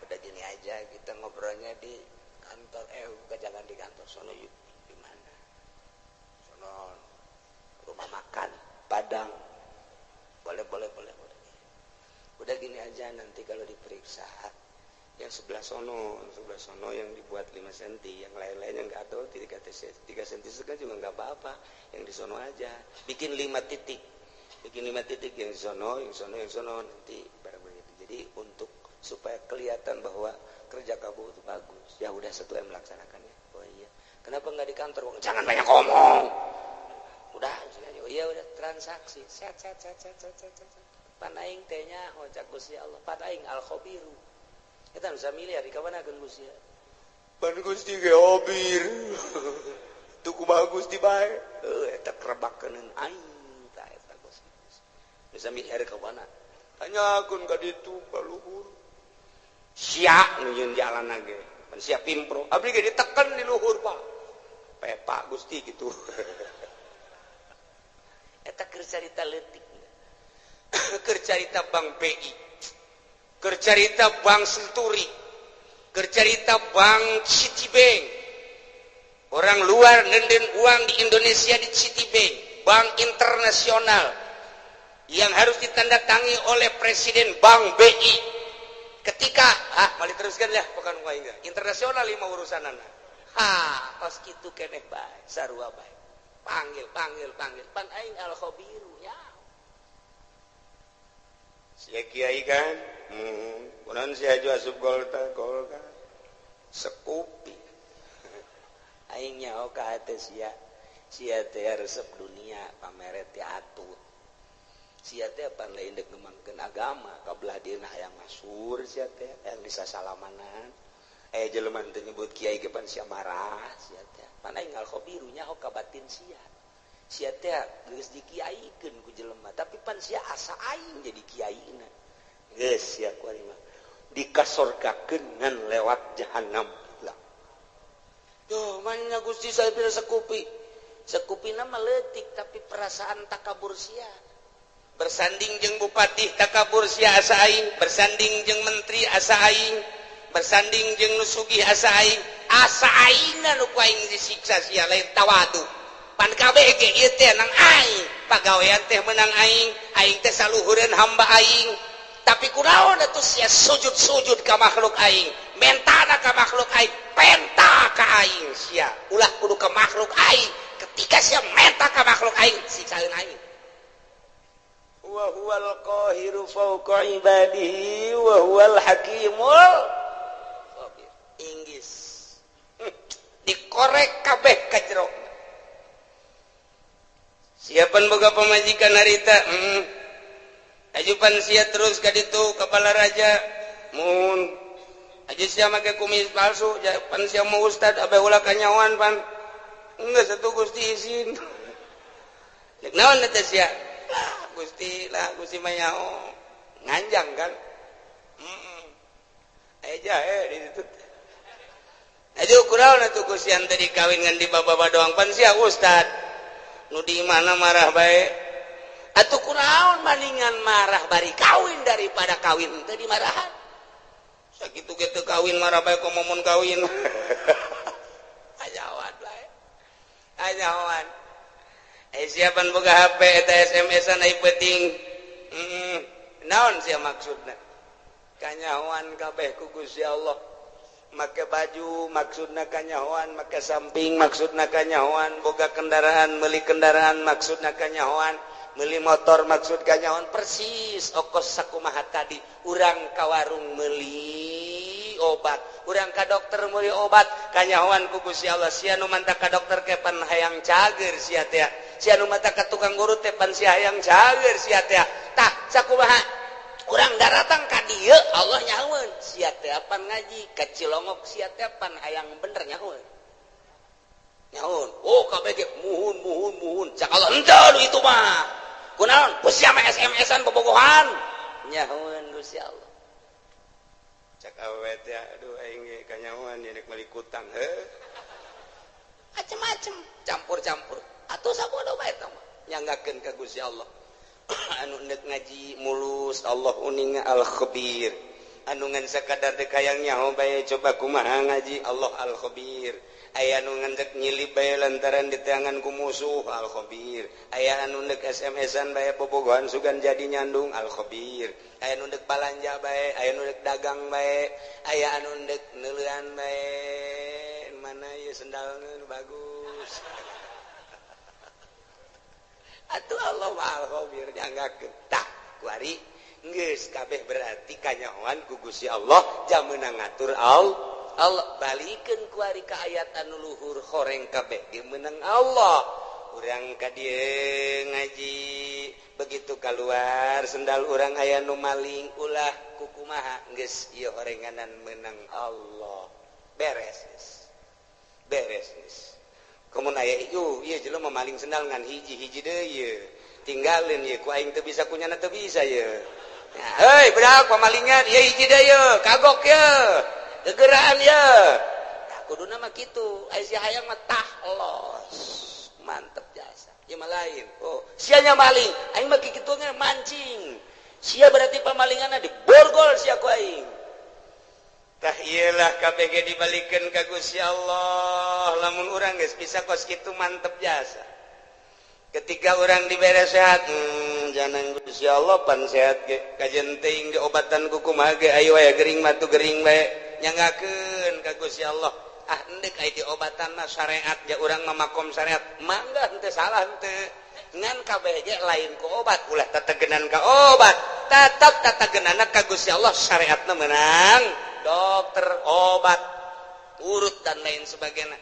Speaker 1: "Udah, gini aja, kita ngobrolnya di kantor." "Eh, bukan, jangan di kantor sono." "Yuk, di mana?" "Sono, rumah makan Padang." "Boleh, boleh, boleh, boleh." "Udah, gini aja, nanti kalau diperiksa yang sebelah sono yang dibuat 5 cm, yang lain-lainnya enggak, atau 3 3 cm juga juga nggak apa-apa. Yang di sono aja bikin 5 titik, bikin 5 titik, yang di sono, yang sono, yang sono, nanti barang begitu. Jadi untuk supaya kelihatan bahwa kerja kamu itu bagus." "Ya udah, 1 M melaksanakannya." "Oh iya, kenapa nggak di kantor?" "Jangan banyak ngomong, udah." "Oh iya, udah." Transaksi set set set set set set set. Pan aing teh nyaho, cak Gusti Allah, pan aing al khabiru. Eta bisa miliar di kapan Gusti? Pan Gusti ge khabir. Tuh, kumaha, Gusti, bae? Heuh, eta kerebakeun aing tah eta Gusti. Bisa miliar ka mana? Tanyakeun ka ditu ka luhur. Sia nu nyieun jalan ge. Pan sia pimpro. Abdi ge diteken di luhur, Pak. Pepa Gusti gitu. Eta keur carita leutik. Keur carita Bank BI. Keur carita Bank Century. Keur carita Bank Citibank. Orang luar nenden uang di Indonesia di Citibank, bank internasional yang harus ditandatangi oleh Presiden Bank BI. Ketika ah mau diteruskan ya, bukan enggak internasional lima urusan anak. Ha, kos kitu keneh bae, sarua bae. Panggil panggil panggil pan aing al khabiru nya. Sia kiai kan? Kunaon sia aju asup golta golka. Sekupi. Aing nyaho ka hate sia. Sia teh resep dunia pameret teh atut. Sia teh pan lain deuk ngembangkeun agama kabelah dieuna hayang masyhur sia teh hayang disasalamanan. Aya jelema teu nyebut kiai ge pan sia marah sia teh. Pan aing al khabiru nyaho ka batin sia. Sia teh geus dikiaikeun ku jelema tapi pan sia asa aing jadi kiaina. Geus sia ku aing mah dikasorgakeun ngan lewat jahanam lah. Duh manya Gusti saya pira sekupi. Sekupina mah leutik tapi perasaan takabur sia. Bersanding jeung bupati takabur sia asa aing, bersanding jeung menteri asa aing, bersanding jeung nu sugih asa aing, asa aingna nu ku aing disiksa sia lain tawadu. Pan kabeh ge ieu teh nang aing, pagawean teh meunang aing, aing teh saluhureun hamba aing. Tapi kunaon atuh sia sujud-sujud ka makhluk aing, mentana ka makhluk aing, penta ka aing sia. Ulah kudu ka makhluk aing. Ketika sia menta ka makhluk aing, siksaeun aing. Wa huwal qahiru fawqa ibadihi wa huwal hakimul khabir. Inggris. Dikorek kabeh ka jero. Siapan boga pamajikan harita? Ajupan sia terus ka ditu ka Balaraja. Mun aja sia make kumis palsu, pan sia mau ustad abe ulah kanyawan pan. Geus atuh Gusti izin. Rek naon eta sia? Lah Gusti, lah Gusti mah nyaho. Nganjang kan? Aya jahe di ditu. Aduh kunaon atuh Gusti anu tadi kawin ngan di baba doang pan sia ustad. Nu di mana marah bae. Atuh kunaon maningan marah bari kawin daripada kawin teu dimarahan. Sakitu ge teu kawin marah bae komo mun kawin. Ajawan bae. Ajawan. Siapan boga HP eta SMS-an ai penting. Naon sia maksudna? Kanyahoan kabeh ku Gusti Allah. Make baju maksudna kanyahoan, make samping maksudna kanyahoan, boga kendaraan, meuli kendaraan maksudna kanyahoan, meuli motor maksud kanyahoan persis okos sakumaha tadi. Urang ka warung meuli obat, urang ka dokter meuli obat, kanyahoan ku Gusti Allah. Sia nu manta ka dokter ke pan hayang cager sia teh. Sia nu manta ka tukang urut teh pan sia hayang cager sia teh. Tah sakumaha urang daratang ka dieu Allah nyahoeun sia teh pan ngaji ka Cilongok sia teh pan hayang bener nyahoeun. Nyahoeun. Oh kabeh ge muhun muhun muhun. Cak Allah henteu itu mah. Kunaon? Ku sia mah SMS-an bobogohan. Nyahoeun Gusti Allah. Cak awewe teh aduh aing ge kanyahoan ieu rek meuli kutang heuh. Macem-macem campur-campur. Atuh sabodo bae eta mah nyanggakeun ka Gusti Allah. Anu ndek ngaji mulus Allah uninga al-khabir. Anu ngan sakadar dek hayang nyaho bae coba kumaha ngaji Allah al-khabir. Aya anu ngan dek nyilip bae lantaran diteangan ku musuh al-khabir. Aya anu ndek SMS-an bae bobogohan sugan jadi nyandung al-khabir. Aya anu ndek balanja bae, aya anu ndek dagang bae, aya anu ndek neuleuan bae. Mana ieu sendalna nu bagus. Atuh Allah al-khabir nyanggakeun. Tah kuari geus kabeh berarti kanyahoan ku Gusti Allah jam meunang ngatur Allah. Allah balikeun kuari ka ayat anu luhur horeng kabeh ge meunang Allah. Urang ka dieu ngaji begitu keluar sendal urang aya nu maling ulah kukumaha geus ieu horenganan meunang Allah. Beres geus. Beres geus. Komun aya ieu ieu jelema maling sendal ngan hiji-hiji deui ieu. Tinggalin ieu ku aing teu bisa kunyana teu bisa ieu. Hei budak pamalingan ieu hiji deui ieu kagok ieu. Gegeraan ieu. Tah kuduna mah kitu. Aya si hayang mah tah los. Mantep jasa. Ieu mah lain. Oh, sia nya maling. Aing mah kitu ge mancing. Sia berarti pamalinganna diborgol sia ku aing. Tah iyalah KBG dibalikeun ka Gusti Allah. Lamun urang geus bisa kos kitu mantep jasa. Ketika urang dibere sehat, jangan Gusti Allah pan sehat ge. Kajen teuing diobatan ku kumaha ge ayo aya gering mah tu gering bae. Nyanggakeun ka Gusti Allah. Ah endek aya diobatan mah syariat ja urang mah makom syariat mangga henteu salah henteu ngan kabeh ge lain ku obat ulah tetegenan ka obat tetep tatagenana ka Gusti Allah syariatna menang dokter obat urut dan lain sebagainya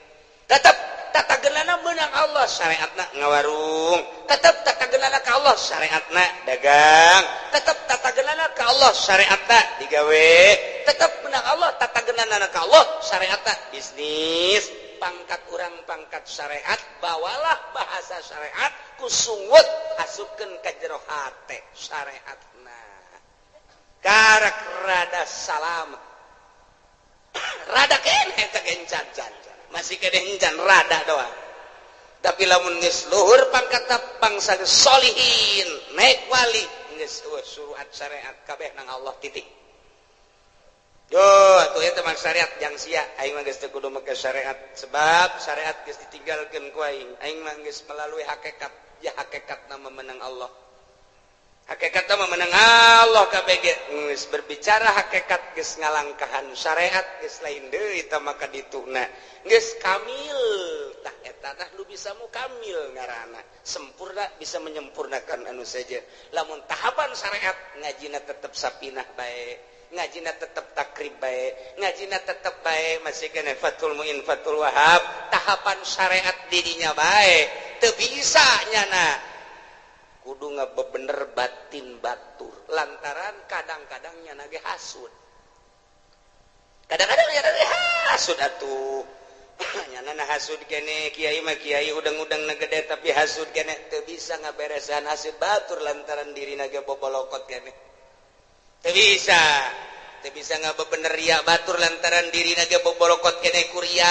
Speaker 1: tetep tatagenana menang Allah syariatna ngawarung tetep tatagenana ka Allah syariatna dagang tetep tatagenana ka Allah syariatna digawe tetep menang Allah tatagenana ka Allah syariatna bisnis. Pangkat urang pangkat syariat, bawalah bahasa syariat ku sungut asupkeun ka jero hate syariatna karak rada salam rada keneh eta gencan masih kene encan rada doang. Tapi lamun geus luhur pangkat bangsa solihin naik wali geus suruhat syariat kabeh nang Allah titik. Yo atuh eta mah syariat jang sia aing mah geus teu kudu make syariat sebab syariat geus ditinggalkeun ku aing. Aing mah geus melalui hakikat ya hakikatna memenang Allah. Hakikatna memenang Allah kabeh ge geus berbicara hakikat geus ngalangkahan syariat geus lain deui eta maka dituna geus kamil tah eta tah nu bisa mukamil ngaranna sempurna bisa menyempurnakan anu saja. Lamun tahapan syariat ngajina tetep sapinah bae, ngajina tetep takrib bae, ngajina tetep bae masih kena Fathul Muin Fathul Wahab tahapan syariat dirinya bae teu bisa nyana kudu ngabebener batin batur lantaran kadang-kadang nyana ge hasud, kadang-kadang nyana ge hasud atuh nyana na hasud kene kiai mah kiai udang-udang na gede tapi hasud kene teu bisa ngaberesan hasud batur lantaran dirina ge bobolokot kene teu bisa ngabebener ria batur lantaran dirina ge bobolokot kene kuria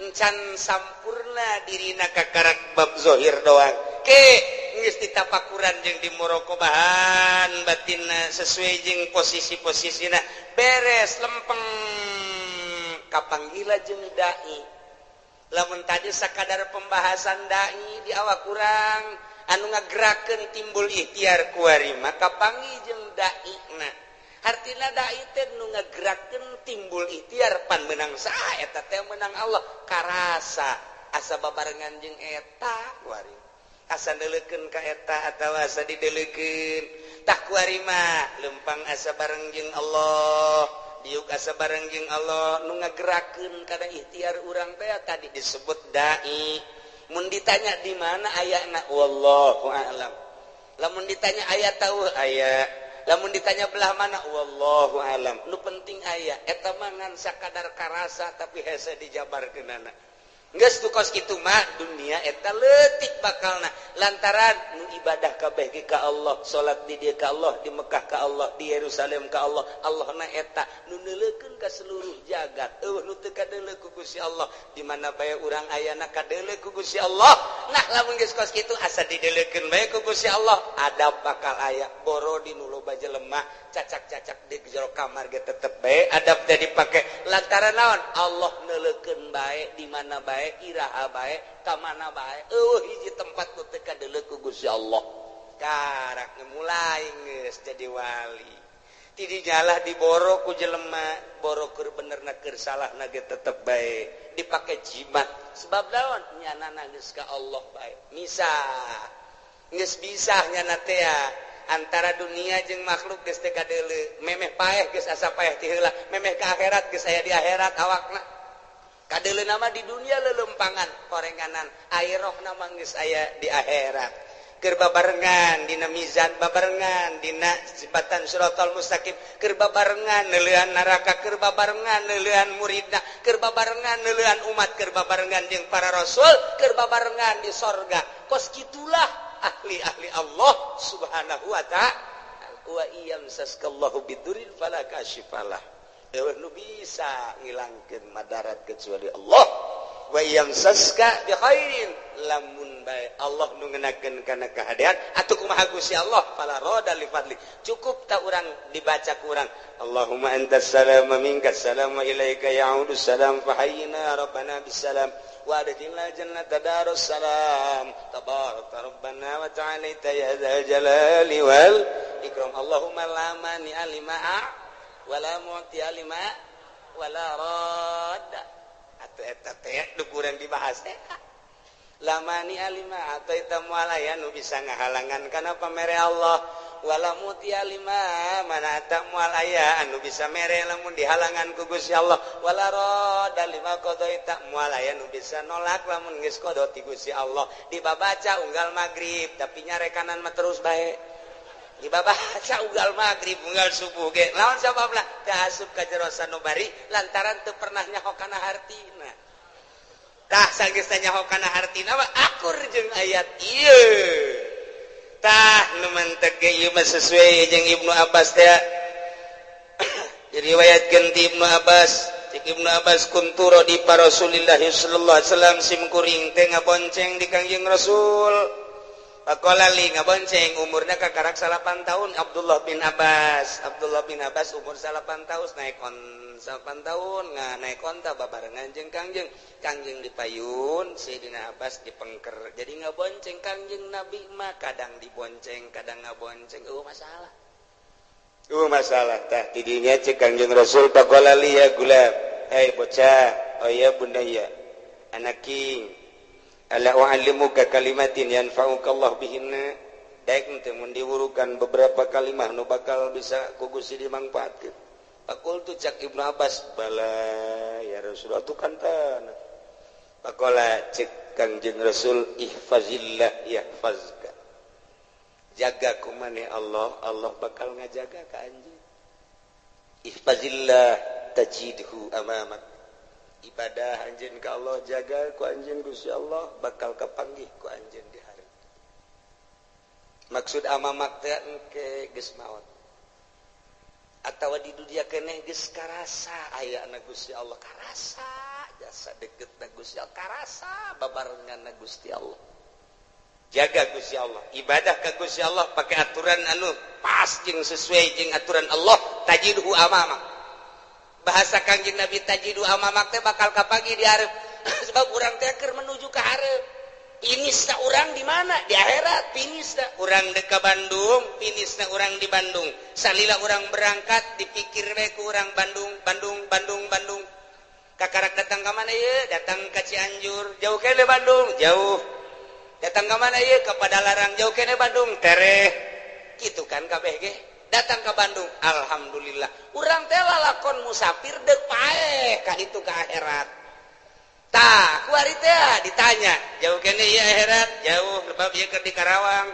Speaker 1: encan sampurna dirina kakarak bab zohir doang ke geus ditapakuran jeung dimuraqabahan batinna sesuai jeung posisi-posisina beres lempeng kapanggila jeung dai. Lamun tadi sakadar pembahasan dai di awak kurang anu ngagerakeun timbul ikhtiar kuari maka panggih jeung daina. Hartina dai teh nu ngagerakeun timbul ikhtiar pan meunang saha eta teh meunang Allah karasa asa babarengan jeung eta kuari asa neuleukeun ka eta atawa asa dideulekeun tah kuari mah lempang asa bareng jeung Allah diuk asa bareng jeung Allah nu ngagerakeun kana ikhtiar urang teh tadi disebut dai. Mun ditanya di mana ayana wallahu a'lam. Lamun ditanya aya tahu aya, lamun ditanya belah mana wallahu a'lam. Nu penting aya eta mah ngan sakadar karasa tapi hese dijabarkeunana. Geus tu kos kitu mah dunia eta leutik bakalna lantaran nu ibadah kabeh ge ka Allah, salat di dieu ka Allah, di Mekah ka Allah, di Yerusalem ka Allah. Allahna eta nu neuleukeun ka seluruh jagat. Eueuh nu teu kadeuleu ku Gusti Allah, di mana bae urang ayana kadeuleu ku Gusti Allah. Nah lamun geus kos kitu asa dideuleukeun bae ku Gusti Allah, adab bakal aya. Boro di nu loba jelema cacak-cacak di jero kamar ge tetep bae adab teh dipake lantaran naon? Allah neuleukeun bae di mana bae iraha bae ka mana bae eueuh hiji tempat nu teu kadeuleu ku Gusti Allah. Karak mulai geus jadi wali ti dijalah diboro ku jelema boro keur benerna keur salahna ge tetep bae dipake jimat sebab naon nyanana geus ka Allah bae misah geus bisa nyana teh antara dunia jeung makhluk geus teu kadeuleu memeh paeh geus asa paeh ti heula memeh ka akhirat geus aya di akhirat awakna kadeuleu nama di dunia lelempangan korenganan air rohna mah geus aya di akhirat keur babarengan dina mizan babarengan dina jembatan siratal mustaqim keur babarengan neuleuan neraka keur babarengan neuleuan muridna keur babarengan neuleuan umat keur babarengan jeung para rasul keur babarengan di sorga. Kos kitulah ahli-ahli Allah subhanahu wa ta'ala. Wa iyamsaskallahu bidurin fala kashifalah. Eueuh nu bisa ngilangkeun madarat kecuali Allah. Wa yamsaska bi khairin lamun bae Allah nu ngenakeun kana kahadean atuh kumaha Gusti Allah fala rada li fadli. Cukup ta urang dibaca ku urang Allahumma antas salam wa minkas salam wa ilaika ya'udus salam fahayyina rabbana bisalam wa adkhilna jannata darus salam tabaraka rabbana wa ta'alaita ya dzal jalali wal ikram. Allahumma la mani alima wala mu'ti lima wala radda. Atuh eta teh nu kurang dibahas teh. Lamani alima atau eta moal aya nu bisa ngahalangan kana pamere Allah. Wala muti alima mana eta moal aya anu bisa mere lamun dihalangan ku Gusti Allah. Wala rada lima qadaita moal aya nu bisa nolak lamun geus qada ti Gusti Allah. Dibabaca unggal magrib tapi nyarekanan mah terus bae. Dibabaca unggal magrib unggal subuh ge. Lawan sababna teu asup ka jero sanubari lantaran teu pernah nyaho kana hartina. Tah sanggeus nyaho kana hartina mah akur jeung ayat ieu. Tah nu mantek ge ieu mah sesuai jeung Ibnu Abbas teh. Diriwayatkeun ti Ibnu Abbas, cek Ibnu Abbas kuntu di Rasulillah sallallahu alaihi wasallam sim kuring teh ngabonceng di Kangjeng Rasul. Pakola li ngabonceng umurna kakarak 8 tahun Abdullah bin Abbas. Abdullah bin Abbas umur 8 tahun naik on 8 tahun nga naik onta babarengan jeung Kangjeng. Kangjeng dipayun, Sayyidina Abbas dipengker. Jadi ngabonceng Kangjeng Nabi mah kadang dibonceng, kadang ngabonceng. Eueuh masalah. Eueuh masalah tah tidinya cek Kangjeng Rasul pakola li ya gulam. Hei bocah, oh ya bunaya. Anaki ala u'allimuka kalimatin yanfa'uka Allah bihinna. Daek teh mun diwurukan beberapa kalimah nu bakal bisa ku Gusti dimangfaatkeun. Faqultu cak Ibnu Abbas bala ya Rasulullah tu kan tanah. Faqala cek Kangjeng Rasul ihfazillah yahfazka. Jaga ku maneh Allah, Allah bakal ngajaga ka anjeun. Ihfazillah tajidhu amamak. Ibadah anjeun ka Allah jaga ku anjeun Gusti Allah bakal kapanggih ku anjeun di hari. Maksud amamak teh engke geus maot. Atawa di dunia keneh geus karasa aya na Gusti Allah karasa jasa deket na Gusti Allah karasa babarengan na Gusti Allah. Jaga Gusti Allah, ibadah ka Gusti Allah pakai aturan anu pas jeung sesuai jeung aturan Allah tajidhu amamak. Bahasa Kangjeng Nabi tajidu amamak teh bakal kapanggih di hareup. Sebab urang teh keur menuju ka hareup. Finisna urang di mana? Di akhirat finisna. Urang dek ka Bandung, finisna urang di Bandung. Salila urang berangkat dipikir we ku urang Bandung, Bandung, Bandung, Bandung. Kakarak datang ka mana ieu? Datang ka Cianjur, jauh keneh Bandung, jauh. Datang ka mana ieu? Ka Padalarang, jauh keneh Bandung, tereh. Kitu kan kabeh ge. Datang ke Bandung, alhamdulillah. Urang teh lalakon musafir deuk paeh ka ditu ka akhirat. Tah, kuari teh ditanya, jauh keneh ieu akhirat? Jauh, sebab ieu keur di Karawang.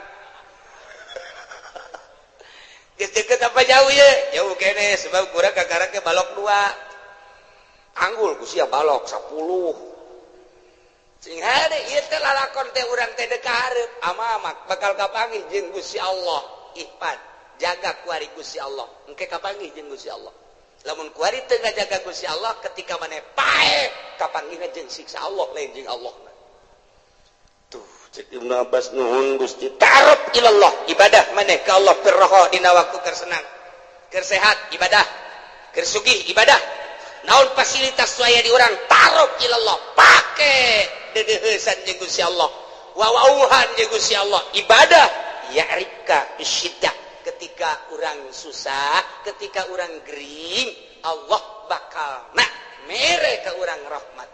Speaker 1: Geus deukeut apa jauh ieu? Jauh keneh sebab kurang kakarak ge balok 2. Anggul ku sia balok 10. Sing hade ieu teh lalakon teh urang teh deuk ka hareup, amamak bakal kapanggih jeung Gusti Allah. Ihfad jaga kuari Gusti Allah, engke kapanggih jeung Gusti Allah. Lamun kuari teu ngajaga Gusti Allah ketika maneh paeh kapanggihna jeung siksa Allah lain jeung Allah. Tuh cek Ibnu Abbas nuhun Gusti ta'aruf ilallah, ibadah maneh ka Allah firroho dina waktu keur senang, keur sehat ibadah, keur sugih ibadah. Naon fasilitas aya di urang ta'aruf ilallah, pake dedeuheusan jeung Gusti Allah, wawauhan jeung Gusti Allah, ibadah ya'rifka bisyiddah. Ketika orang susah, ketika orang gering, Allah bakal nak mere ke orang rahmat.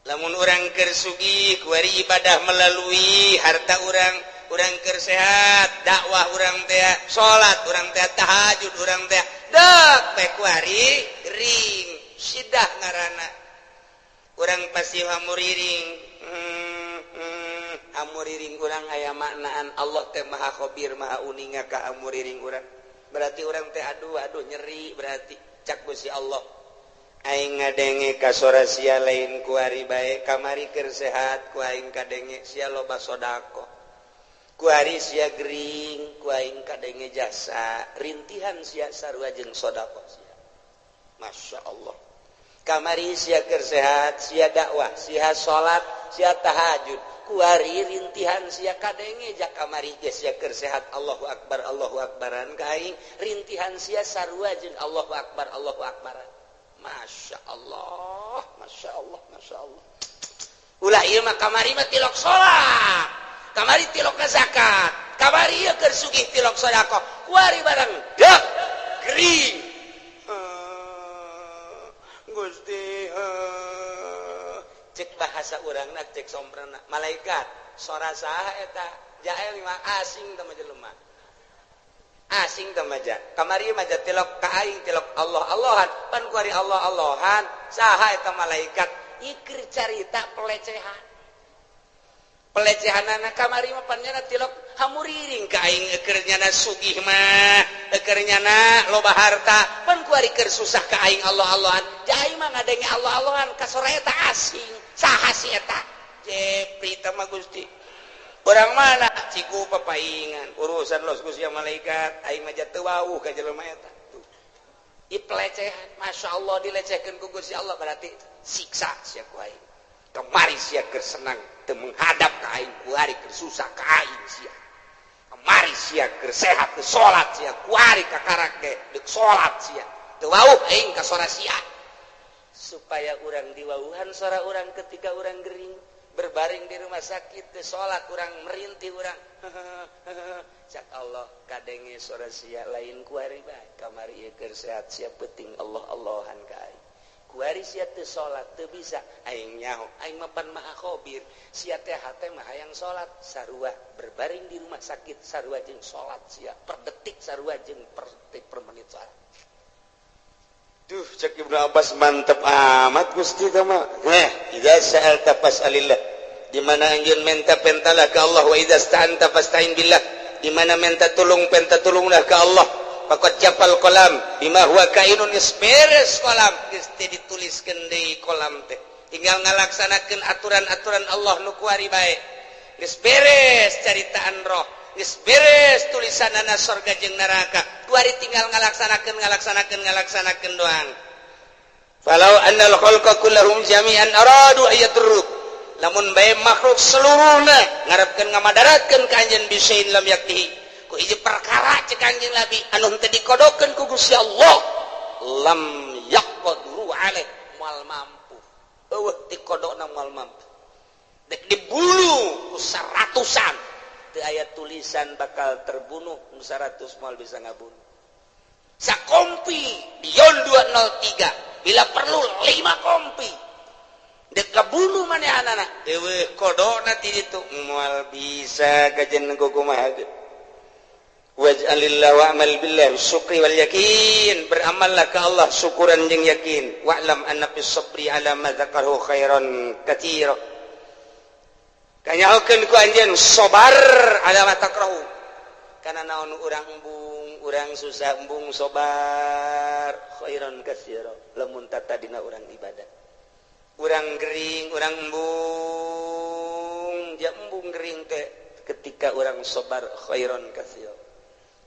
Speaker 1: Lamun orang keur sugih, kuari ibadah melalui harta orang, orang keur sehat, dakwah orang teh, salat orang teh, tahajud orang teh, dek teh kuari gering, sidah ngaranna. Urang pasti hamuriring. Amuriring urang aya maknaan Allah teh maha khabir maha uninga ka amuriring urang. Berarti urang teh aduh aduh nyeri berarti cak Gusti Allah. Aing ngadenge ka sora sia lain kuari bae kamari keur sehat ku aing kadenge sia loba sedekah. Kuari sia gering ku aing kadenge jasa rintihan sia sarua jeung sedekah sia. Masya Allah. Kamari sia keur sehat sia dakwah sia salat sia tahajud. Kuari rintihan sia kadenge jak kamari ge sia keur sehat Allahu akbar Allahu akbaran ka aing rintihan sia sarua jeung Allahu akbar Allahu akbaran. Masya Allah, Masya Allah, Masya Allah. Ulah ieu mah kamari mah tilok salat, kamari tilok zakat, kamari ieu keur sugih tilok sedekah, kuari barang dek gering. Gusti Cek bahasa urangna, cek somprana malaikat, sora saha eta? Jael mah asing teh jelema. Asing teh maja. Kamari mah tilok ka aing, tilok Allah Allahan, pan kuari Allah Allahan, saha eta malaikat? Ieu carita pelecehan. Pelecehanana kamari mah pan nyana tilok hamuriring ka aing, keur nyana sugih mah, keur nyana loba harta, pan kuari keur susah ka aing Allah Allahan. Jai mah ngadenge Allah Allahan ka sora eta asing. Saha si eta? Jepri teh mah Gusti. Orang mana? Ciku papaingan. Urusan los Gusti malaikat, aing mah teu wawuh ka jelema eta. Tuh. Ieu pelecehan, Masya Allah, dilecehkeun ku Gusti Allah, berarti siksa sia ku aing. Kemari sia keur senang teu menghadap ka aing, kuari keur susah ka aing sia. Kemari sia keur sehat teu salat sia, kuari kakarak ge deuk salat sia. Teu wawuh aing ka sora sia. Supaya urang diwauhan sora urang ketika urang gering, berbaring di rumah sakit, teu salat urang, merintih urang. Cak Allah, kadenge sora sia lain kuari bae. Kamari ieu keur sehat sia penting Allah Allahan ka aing. Kuari sia teu salat teu bisa, aing nyaho, aing mah pan maha khabir. Sia teh hate mah hayang salat, sarua berbaring di rumah sakit sarua jeung salat sia, per detik sarua jeung per detik per menit salat. Duh, cek Ibnu Abbas, mantep amat Gusti teh mah. Idza sa'alta fas'alillah. Di mana anjeun menta, pentalah ka Allah, wa idza sta'anta fasta'in billah. Di mana menta tulung, penta tulunglah ka Allah. Faqad jafal qalam bima huwa kainun, geus beres kolam, geus teu dituliskeun deui kolam teh. Tinggal ngalaksanakeun aturan-aturan Allah nu kuari bae. Geus beres caritaan roh, geus beres tulisanana sorga jeung neraka. Kuari tinggal ngalaksanakeun, ngalaksanakeun, ngalaksanakeun doang. Falau annal khalqa kullahum jami'an aradu ayadurruk, lamun bae makhluk seluruhna ngarepkeun ngamadaratkeun ka anjeun, bisain lam yaktihi, ku hiji perkara, cek Kanjeng Nabi, anu henteu dikodokeun ku Gusti Allah, lam yaqdiru alaih, moal mampu. Eueuh dikodokna moal mampu. Dek dibunuh ku seratusan, teu aya tulisan bakal terbunuh, ku 100 moal bisa ngabunuh. Sakompi Dion 203, bila perlu 5 kompi, dek kabunuh manehanana, eueuh kodokna ti ditu, moal bisa kajen kumaha ge. Waj'alillah wa'mal billah syukri wal yakin, beramallah ke Allah syukuran jeung yakin. Wa'lam anna fis sabri ala ma dzakarahu khairan katsira, kanyahokeun ku anjeun sabar ala ma takrahu, kana naon urang embung, urang susah embung, sabar, khairan katsira, lamun tatadina urang ibadah. Urang gering, urang embung, ja embung gering teh, ketika urang sabar, khairan katsira,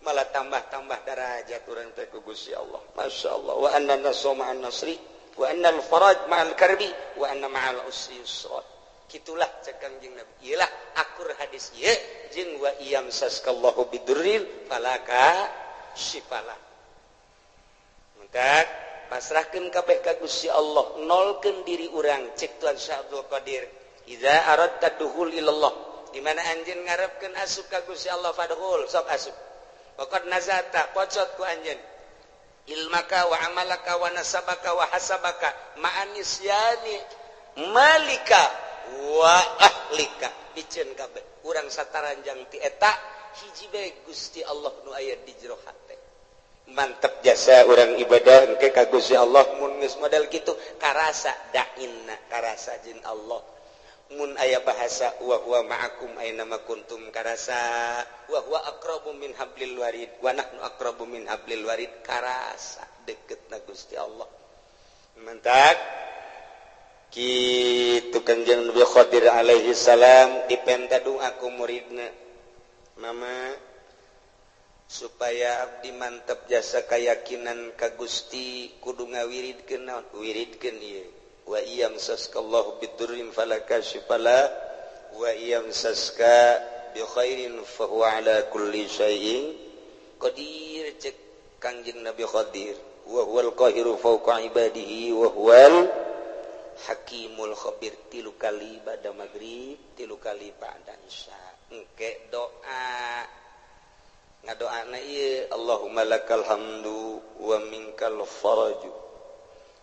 Speaker 1: malah tambah-tambah derajat urang teh ku Gusti Allah. Masya Allah. Wa anna nasra ma'an nasri, wa anna al-faraj ma'al karbi, wa anna ma'al usri yusra. Kitulah cek Kangjeng Nabi. Iyalah akur hadis ieu jeung wa iyamsaskallahu bidurrin falaka syifala. Mentak pasrahkeun kabeh ka Gusti Allah, nolkeun diri urang. Cek Tuan Syekh Abdul Qadir, idza aradta dukhul ilallah, di mana anjeun ngarepkeun asup ka Gusti Allah, fadkhul, sok asup. Waqad nazata, pocot ku anjeun, ilmaka wa amalaka wa nasabaka wa hasabaka ma'anisyani malika wa ahlika, biceun kabeh urang sataranjang ti eta hiji bae, Gusti Allah nu aya di jero hate. Mantep jasa urang ibadah engke ka Gusti Allah. Mun geus model kitu, karasa dainna, karasa jeung Allah. Mun aya bahasa wa huwa ma'akum aina ma kuntum, karasa wa huwa aqrabu min hablil warid wa nahnu aqrabu min hablil warid, karasa deketna Gusti Allah. Mentak kitu Kanjeng Nabi Khadir alaihi salam dipenta doa ku muridna, mama, supaya abdi mantep jasa keyakinan ka Gusti, kudu ngawiridkeun naon? Wiridkeun ieu, wa iyamsaskallahu bidurrin fala kashifa la, wa iyamsaska bi khairin fa huwa ala kulli syai'in qadir. Cek Kangjeng Nabi Khadir, wa huwal qahiru fawqa ibadihi wa huwal hakimul khabir, tilu kali ba'da maghrib, tilu kali ba'da isya. Engke doa, ngadoana ieu, Allahumma lakal hamdu wa minkal faraju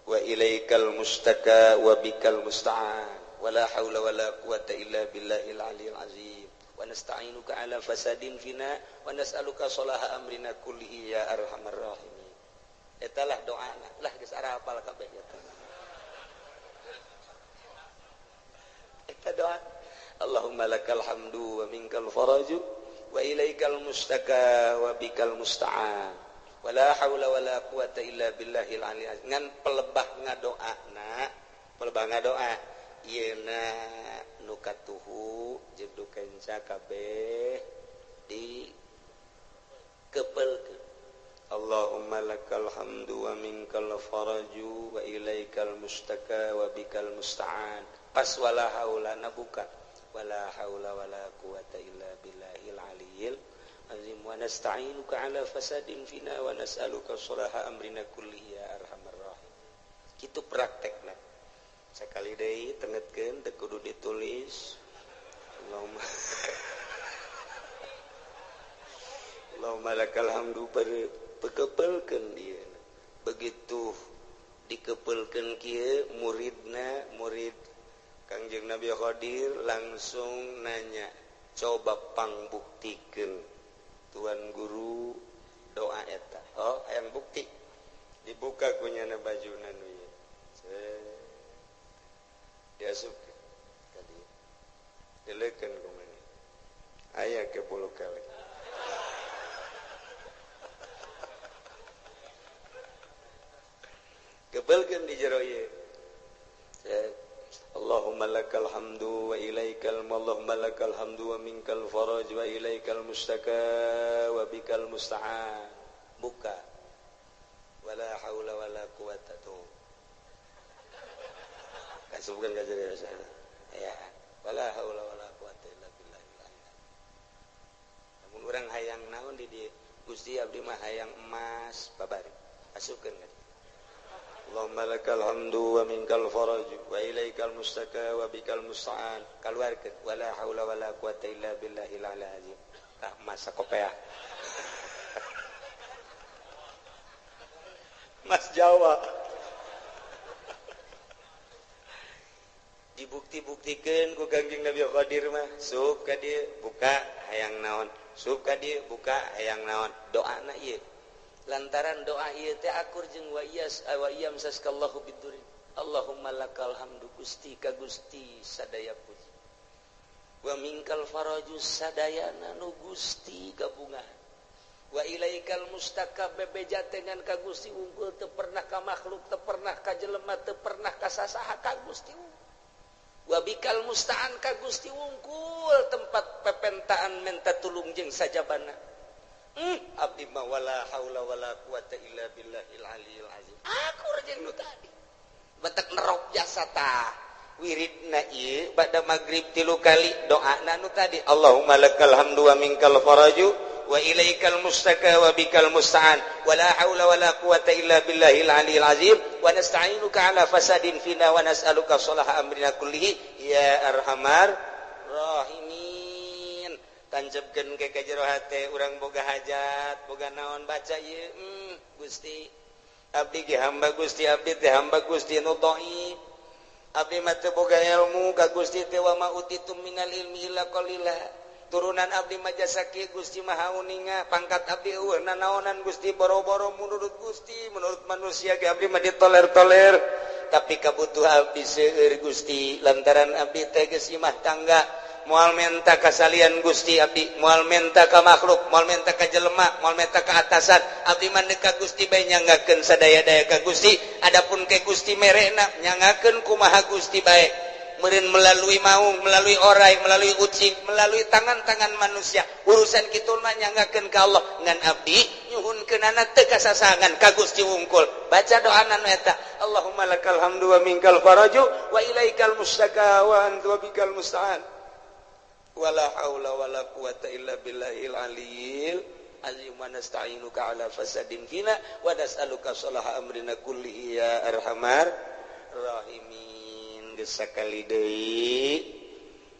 Speaker 1: wa ilaikal mustaka wa bikal musta'an. Wala haula wala quwata illa billahil aliyil azim. Wa nasta'inuka ala fasadin fina wa nas'aluka salaha amrina kullihi ya arhamar rahimin. Eta lah doana. Lah geus arapal kabeh eta. Eta doa. Allahumma lakal hamdu wa minkal faraju wa ilaikal mustaka wa bikal musta'an. Wala haula wala quwata illa billahil aliyil azim. Ngan pelebah ngadoana, pelebah ngadoa yeuna nu katuhu jeung nu kenca kabeh di kepelkeun. Allahumma lakal hamdu wa minkal faraju wa ilaikal mustaka wa bikal musta'an. Pas wala haula na buka. Wala haula wala quwata illa billahil aliyil azim. Wa nasta'inuka ala fasadin fina wa nas'aluka salaha amrina kullihi ya arhamar rahimin. Kitu praktekna. Sakali deui tengetkeun teu kudu ditulis. Allahumma Allahumma lakal hamdu pekepelkeun ieu. Begitu dikepelkeun kieu muridna, murid Kangjeng Nabi Khadir langsung nanya, coba pangbuktikeun tuan guru doa eta. Oh, hayang bukti. Dibuka kunyana bajuna nu ieu. Diasupkeun ka dieu. Dileukeun ku maneh. Aya ke bulu kelek. Kebelkeun di jero ieu. Allahumma lakal hamdu wa ilaikal Allahumma lakal hamdu wa minkal faraj wa ilaikal mustaka wa bikal musta'an. Buka. Wala haula wala quwata tuh. Kasubkeun ka jero sana. Ya, wala haula wala quwata illa billah. Lamun urang hayang naon di dieu? Gusti abdi mah hayang emas babari. Asupkeun ka Allahumma lakal hamdu wa minkal faraj wa ilaikal mustaka wa bikal musta'an. Kaluarkeun wala haula wala quwata illa billahil aliyil azim. Tah masa kopeah. Mas Jawa. Dibukti-buktikeun ku Kangjeng Nabi Khadir mah, sup ka dieu buka hayang naon, sup ka dieu buka hayang naon. Doana ieu. Lantaran doa ieu teh akur jeung wa iyas wa iyam saskallahu bidurin. Allahumma lakal hamdu Gusti ka Gusti sadaya puji. Wa minkal faraju sadayana nu Gusti gabungan. Wa ilaikal mustaka bebeja dengan ka Gusti unggul teu pernah ka makhluk, teu pernah ka jelema, teu pernah ka sasaha ka Gusti unggul. Wa bikal musta'an ka Gusti unggul tempat pepentaan menta tulung jeung sajabana. Abdi mah wala haula wala quwata illa billahil aliyil azim. Aku jeung nu tadi. Batak nerok jasa tah. Wiridna ieu bada magrib 3 kali doana nu tadi. Allahumma lakal hamdu wa minkal faraju wa ilaikal mustaka wa bikal musta'an. Wala haula wala quwata illa billahil aliyil azim. Wa nasta'inuka ala fasadin fina wa nas'aluka salaha amrina kullihi ya arhamar rahimin. Tanjepkeun ke jero hate urang boga hajat boga naon baca ieu. Gusti abdi ge hamba Gusti, abdi teh hamba Gusti nu dhaif, abdi mah teu boga ilmu ka Gusti teh wa ma utitum minal ilmi illa qalila. Turunan abdi mah jasa kieu Gusti Maha Uninga, pangkat abdi eueuh nanaonan Gusti, boro-boro menurut Gusti, menurut manusia ge abdi mah ditoler-toler, tapi kabutuh abdi seueur Gusti lantaran abdi teh geus imah tangga. Moal menta kasalian Gusti abdi, moal menta ka makhluk, moal menta ka jelema, moal menta ka atasan, abdi mah ka Gusti bae nyanggakeun sadaya-daya ka Gusti. Adapun ke Gusti merena nyanggakeun kumaha Gusti bae, meureun melalui maung, melalui orai, melalui ucing, melalui tangan-tangan manusia. Urusan kitu mah nyanggakeun ka Allah. Ngan abdi nyuhunkeunana teu kasasangan ka Gusti wungkul. Baca doana nu eta, Allahumma lakal hamdu wa minkal faraju wa ilaikal mustaka wa anta bikal musta'an. Wala haula wala quwata illa billahil aliyil azim. Wa nasta'inuka ala fasadin fina wa nas'aluka salaha amrina kullihi ya arhamar rahimin. Geus sakali deui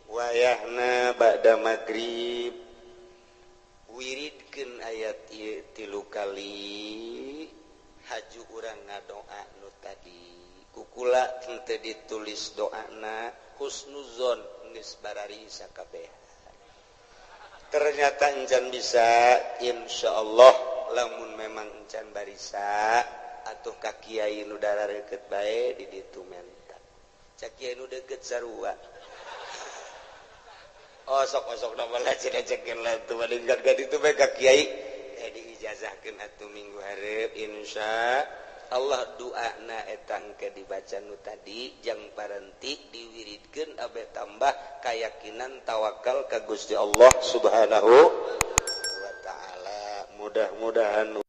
Speaker 1: wayahna ba'da magrib wiridkeun ayat ieu 3 kali haju urang ngadoa nu tadi. Kukula henteu ditulis doana, Husnuzon geus bararisa kabeh. Ternyata encan bisa, insyaallah lamun memang encan barisa atuh ka kiai nu deket bae di ditu menta. Cak kiai nu deket sarua. Oh, sok-sok nama lah cenah cekeun lah tuh malingkat ka ditu bae ka kiai. Eh, diijazahkeun atuh minggu hareup insya Allah. Doana eta engke dibaca nu tadi, jang parenti diwiridkeun abe tambah keyakinan tawakal ka Gusti Allah Subhanahu wa taala. Mudah-mudahan.